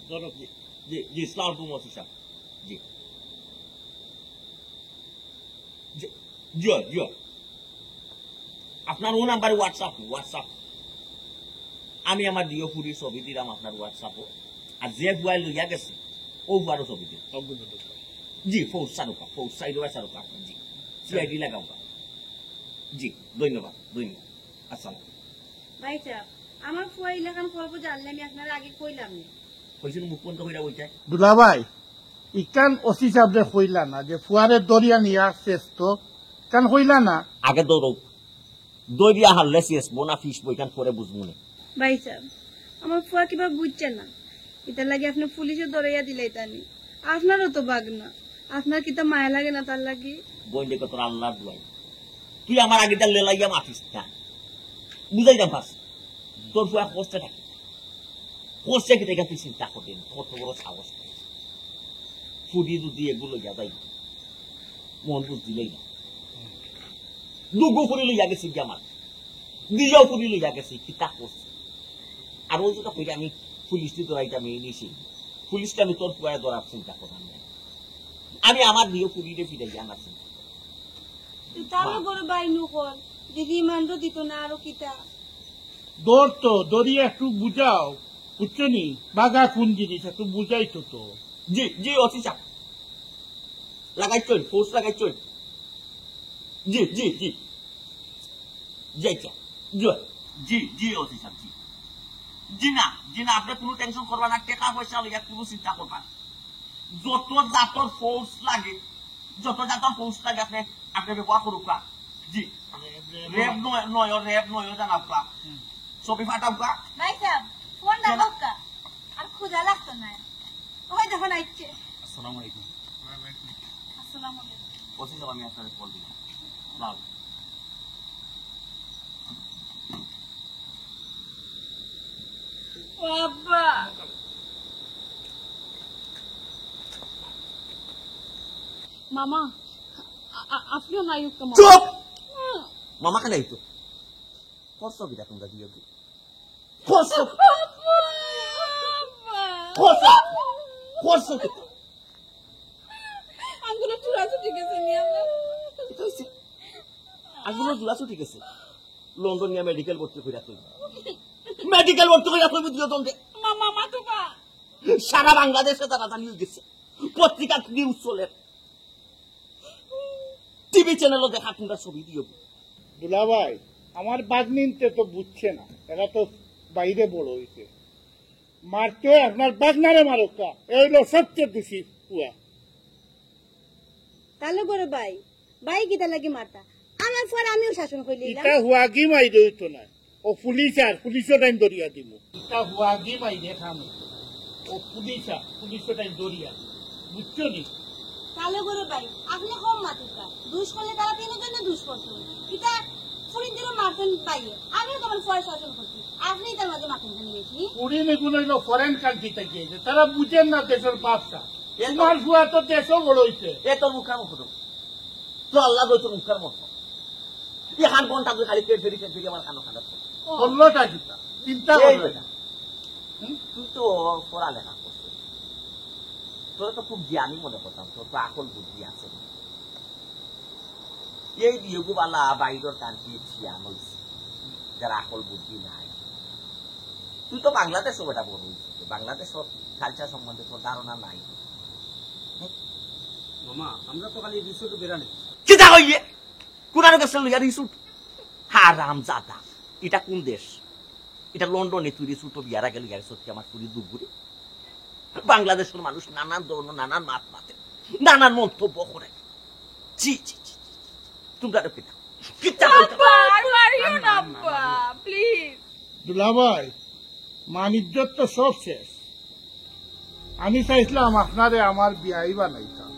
ধরো। জি, জি, জি, আসসালামু আলাইকুম ওসি সাহেব। জি। জি, জি, জি। আপনার ও নাম্বারে WhatsApp, WhatsApp। আমি আমার দিও ফুরির ছবি দিলাম আপনার WhatsApp-ও। আর যে ফুয়ায় লইয়া গেছে, ও ফুয়ারও ছবি দিলাম। জি, ফৌজ সারুকা, ফৌজ সাইড ওয়াই সারুকা, জি। সিআইডি লাগাউকা। জি, ধন্যবাদ, ধন্যবাদ। আসসালাম। ভাই সাহেব, আমার ফুয়া ইলাখান করবো জানলে আমি আপনার আগে কইলাম না। কইছেন মুখ বন্ধ কইরা বইতে। দুলাভাই, ইকান ওসি সাহেবরে কইলা না যে ফুয়ারে দরিয়া নিয়া আসছে তো, ইকান কইলা না। আগে দৌড়ক, দরিয়া হারলে শেষ, বোনা ফিস বইখান পরে বুঝবো নে। ভাই সাহেব, আমার ফুয়া কিবা বুঝছে না, এটার লাগি আপনি পুলিশে ধরাইয়া দিলে তানি। আপনারও তো বাগনা, আপনার কিতা মায়া লাগে না তার লাগি? বইন দেখো তোর আল্লাহর দুয়াই, তুই আমার আগে যা লেলাইয়া মাতিস না, বুঝাই দাম পাস। তোর ফুয়া কষ্টে থাকে, কষ্টে কিতা তুই চিন্তা করবি না, কত বড় সাহস। ফুরি যদি এগুলো যা যাই, মন বুঝ দিলেই না। দুগু ফুরি লইয়া গেছে কি আমার, দুইও ফুরি লইয়া গেছে, কিতা করছে? আর ও যেটা কইলে আমি পুলিশ দিয়ে ধরাইতাম এই নিশি, পুলিশটা আমি তোর ফুয়ায় ধরার চিন্তা করলাম না। আমি আমার দিও ফুরিরে ফিরাইয়া আনার চিন্তা করলাম। তাহলে মা। গরু বাইনু কর, যদি ইমানরও দিত না আরো কিতা? ধর তো, ধরিয়া একটু বুঝাও, বুঝছো নি? বাগা কোন জিনিস, একটু বুঝাই তো তো। জি, জি, ওসি সাহেব। লাগাইছইন, ফোর্স লাগাইছইন। জি, জি, জি। জি, আচ্ছা। জি, জি, জি, ওসি সাহেব, জি। জি না, জি না, আপনি কোনো টেনশন করবা না, টাকা পয়সা লইয়া কোনো চিন্তা করবা না। যত জাতর ফোর্স লাগে, যত জাতর ফোর্স লাগে আপনি, আপনি ব্যবহার করুকা। জি। RAB, RAB. র্যাব নয়, নয়, র্যাব নয়, জানাউকা। হুম। ছবি ফাটাউকা। ভাই সাহেব, ফোন কেন? রাখুকা। আর ক্ষুধা লাগতো না। ওই দেখুন আইছে। আসসালামু আলাইকুম। আসসালামু আলাইকুম। ওসি সাহেব, আমি আপনারে কল দিলাম। যাও। বাবা। মামা, আ-, আ-, আপনিও নাই উঠতে মামা। চুপ! মামা কেন আইতো? করছো কিতা তোমরা দুইও? করছো? বাবা! করছো? করছো কিতা? আঙ্গুলো চূড়া ছুটি গেছে নি আমার। কিতা হইছে? আঙ্গুলো চূড়া ছুটি গেছে? লন্ডন নিয়া মেডিকেল ভর্তি কইরা থইব। মেডিকেল ভর্তি কইরা থইব দুইও জনরে। মামা, মাতুবা। সারা বাংলাদেশে তারা জানি হয়ে গেছে। পত্রিকা নিউজ চলে। টিভি চ্যানেলও দেখা তোমরা ছবি দিও। দুলাভাই, আমার বাগনিনতে তো বুঝছে না, এরা তো বাইরে বড় হইছে। মারতে হয় আপনার বাগনারে মারুক্কা, এই হলো সবচেয়ে দোষী পুয়া। তাহলে করে ভাই, ভাই কিতা লাগি মারতা? আমার পর আমিও শাসন কইলে ইটা হুয়াগি মাইরে হইতো না। ও পুলিশ আর পুলিশও টাইম ধরিয়া দিব। ইটা হুয়াগি মাইরে খাম হইতো না। ও পুলিশ আর পুলিশও টাইম ধরিয়া দিব। বুঝছো নি? তাহলে করে ভাই, আপনি কম মাতুকা। দুষ করলে তারা তিনজনে দুষ করতো। ইটা ফুরিন দিরও মারতেন ভাইয়ে। আমিও তো আমার পর শাসন করছি। আপনি তার মাঝে মাতুন কেন বেশি? ফুরিন এগুলো হইলো ফরেন কান্ট্রি থেকে এসে। তারা বুঝেন না দেশের ভাষা। এ তো তোমার ফুয়া তো দেশও বড় হইছে। এ তোর মুখা মুখ তো আল্লাহ কই তোর মুখের মতো। এই হাত ঘন্টা তুই খালি পেট ফেরি, পেট ফেরি আমার কানো খারাপ করে। করলোটা কিতা? চিন্তা এই করলো বেটা। না। হুম? তুই তো পড়ালেখা করছিস। তোরা তো খুব জ্ঞানী মনে করতাম, তোর তো আকল বুদ্ধি আছে। এই বিয়োগু বালা বাইরের কান্ট্রি ছিয়ান হইছে, যার আকল বুদ্ধি নাই। তুই তো বাংলাদেশও বেটা বড় হইছিস, বাংলাদেশের কালচার সম্বন্ধে তোর ধারণা নাই। মামা, আমরা তো খালি রিসোর্টে বেড়ানি। কিতা কইয়ে? কোন আরো গেছে লইয়া রিসোর্ট? হারাম জাদা। এটা কোন দেশ? এটা লন্ডনে তুই রিসোর্ট বিয়ারা গেল ইয়ার সত্যি আমার পুরি দুগুরি। বাংলাদেশের মানুষ নানান ধরনের নানান মাত মাতে, নানান মন্তব্য করে। জি, জি, জি, জি। তোমরা তো কিতা? কিতা বলতে আব্বা, আর মারিও না আব্বা, প্লিজ। দুলাভাই, মান ইজ্জত তো সব শেষ। আমি চাইছিলাম আপনারে আমার বিয়াই বানাইতাম,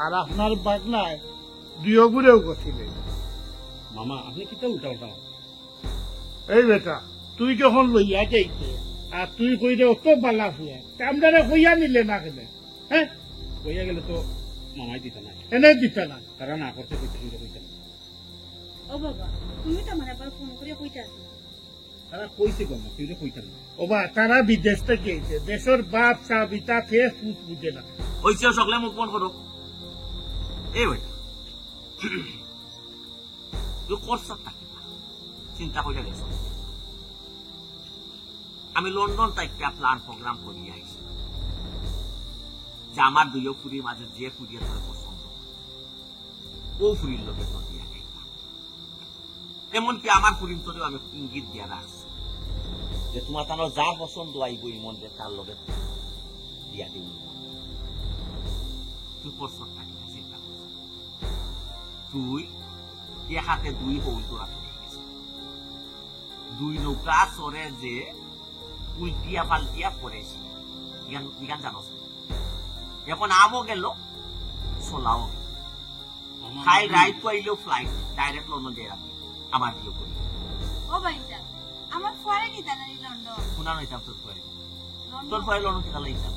আর আপনার বাগনায় দুইগুরেও গতি লইল। মামা, আপনি কিতা উল্টা উল্টা মাত? এই বেটা, তুই যখন লইয়া যাইতে, আর তুই কইরে অত বালা ফুয়া, তে আমরারে কইয়া নিলে না কেনে? হ্যাঁ? কইয়া গেলে তো মামায় দিতা না। এনে দিতা না। তারা না করতে কইতে তুই কইতে না। ও বাবা, তুমি তো আমার একবার ফোন করে কইতে আসো। তারা কইছে গো মা, তুই কইতে না। ও বা, তারা বিদেশ থাকি আইছে। দেশর বাপ সাব ইতা ফেস ফুস বুঝে না। ওই সে সকলে মুখ বন্ধ করো। এই বেটা। তুই করছস তা কিতা? চিন্তা কইরা দেখছস। আমি লন্ডন থাকি প্ল্যান প্রোগ্রাম করিয়া আইছি। যে আমার দুইও ফুরির মাঝে যে ফুরিয়ে তোর পছন্দ, ও ফুরির লগে তোর বিয়া খাইবা। এমনকি আমার ফুরিন্তরেও আমি ইঙ্গিত দিয়া রাখছি যে তোমার তানো যার পছন্দ আইব, এই মন যে তার লগে বিয়া দিব। তুই পছন্দ থাকি না, চিন্তা করছ। তুই এক হাতে দুই হৌল তোরা তুলে গেছে। দুই নৌকা চড়ে যে উল্টিয়া পাল্টিয়া পড়েছি। ইখান, ইখান জানো? এখন আমও গেল, সোলাও গেল। আমার খাই মনে রাইত পাইলেও ফ্লাইট, ডাইরেক্ট লন্ডন যাই আমি। আমার বিয়ে করি। ও ভাইসাব, আমার ফুয়ারে নিতা নানি লন্ডন? শোনা নইতাম তোর ফুয়ারে। লন্ডন? তোর ফুয়ারে লন্ডন কিতা লাগি নিতাম?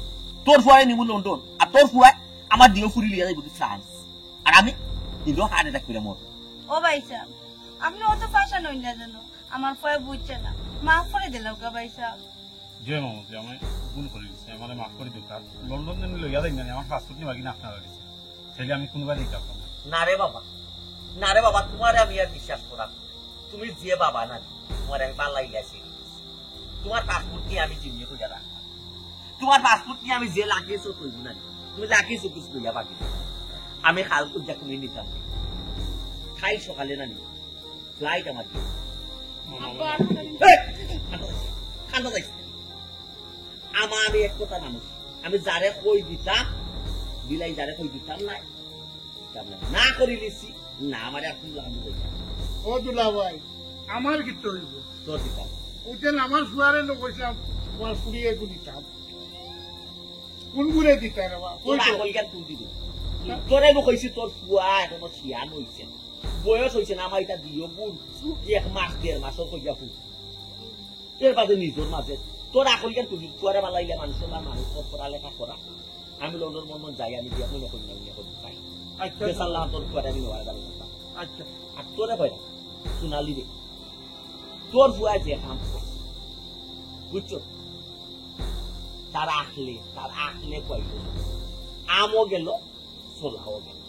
তোর ফুয়ারে নিমু লন্ডন, আর তোর ফুয়ায় আমার দিও ফুরি লিয়া যাইব কি ফ্রান্স। আর আমি নিজেও হার্ট অ্যাটাক করে মর। ও ভাইসাব, আপনি অত ফাঁসা নইন না যেন। আমার ফুয়ায় বুঝছে না। মাফ করে দিলাও গা ভাইসাব। জি মামুজি, আমি ভুল করে গেছি, আমারে মাফ করে দিন। আর লন্ডন যেন লইয়া যাই না, আমার পাসপোর্ট নিয়ে বাকি না আপনারা গেছে। তাইলে আমি কোনোবারে নিতে পারতাম না। না রে বাবা, না রে বাবা, তোমারে আমি আর বিশ্বাস করার না। তুমি যে বাবা না, তোমারে আমি বালাই গেছি। তোমার পাসপোর্ট নিয়ে আমি জিম্মি কইরা রাখলাম। তোমার পাসপোর্ট নিয়ে আমি যে লাকিয়ে চোখ কইব না, তুমি লাকিয়ে চোখ কিছু লইয়া বাকি। আমি কাল কইয়া তুমি নিতাম। কাল সকালে না নিব। ফ্লাইট আমার দিও। আব্বা, আপনার এই, কান্দো যাইস, কান্দো যাইস। আমা আমি এক কথা মানুষ। আমি যারে কই দিতাম, বিলাই যারে কই দিতাম না, দিতাম না। না করি লিছি, না আমারে এখন লাভ হইব। ও দুলা ভাই, আমার কিতা হইব? তোর দিতাম। ওই দিন আমার ফুয়ারে নো কইছিলাম, তোমার ফুরিয়ে একটু দিতাম। কোন গুড়ে দিতে রে বাবা? তোর কই তো? আকল জ্ঞান তুই দিবি। তোরে নো কইছি তোর ফুয়া এখনো শিয়ান হইছে না। বয়স হইছে না, আমার এটা দিও গুণ। এক মাস, দেড় মাসও কইয়া ফুল। এর বাদে নিজের মাঝে তোর আকল জ্ঞান তুই, তোরে বালাইলে মানুষ না, মানুষ তোর পড়ালেখা করা। আমি লন্ডন মন্ডন যাই, আমি দিয়া মনে করি না, মনে করি যাই। আচ্ছা। বেসাল্লাহ তোর পরে আমি নেওয়ার দাবি করতাম। আচ্ছা। আর তোরে ভাই, সোনালি রে, তোর ফুয়া যে কাম করছে, বুঝছো? তার আখলে, তার আখলে কইল, আমও গেল, সোলাও গেল।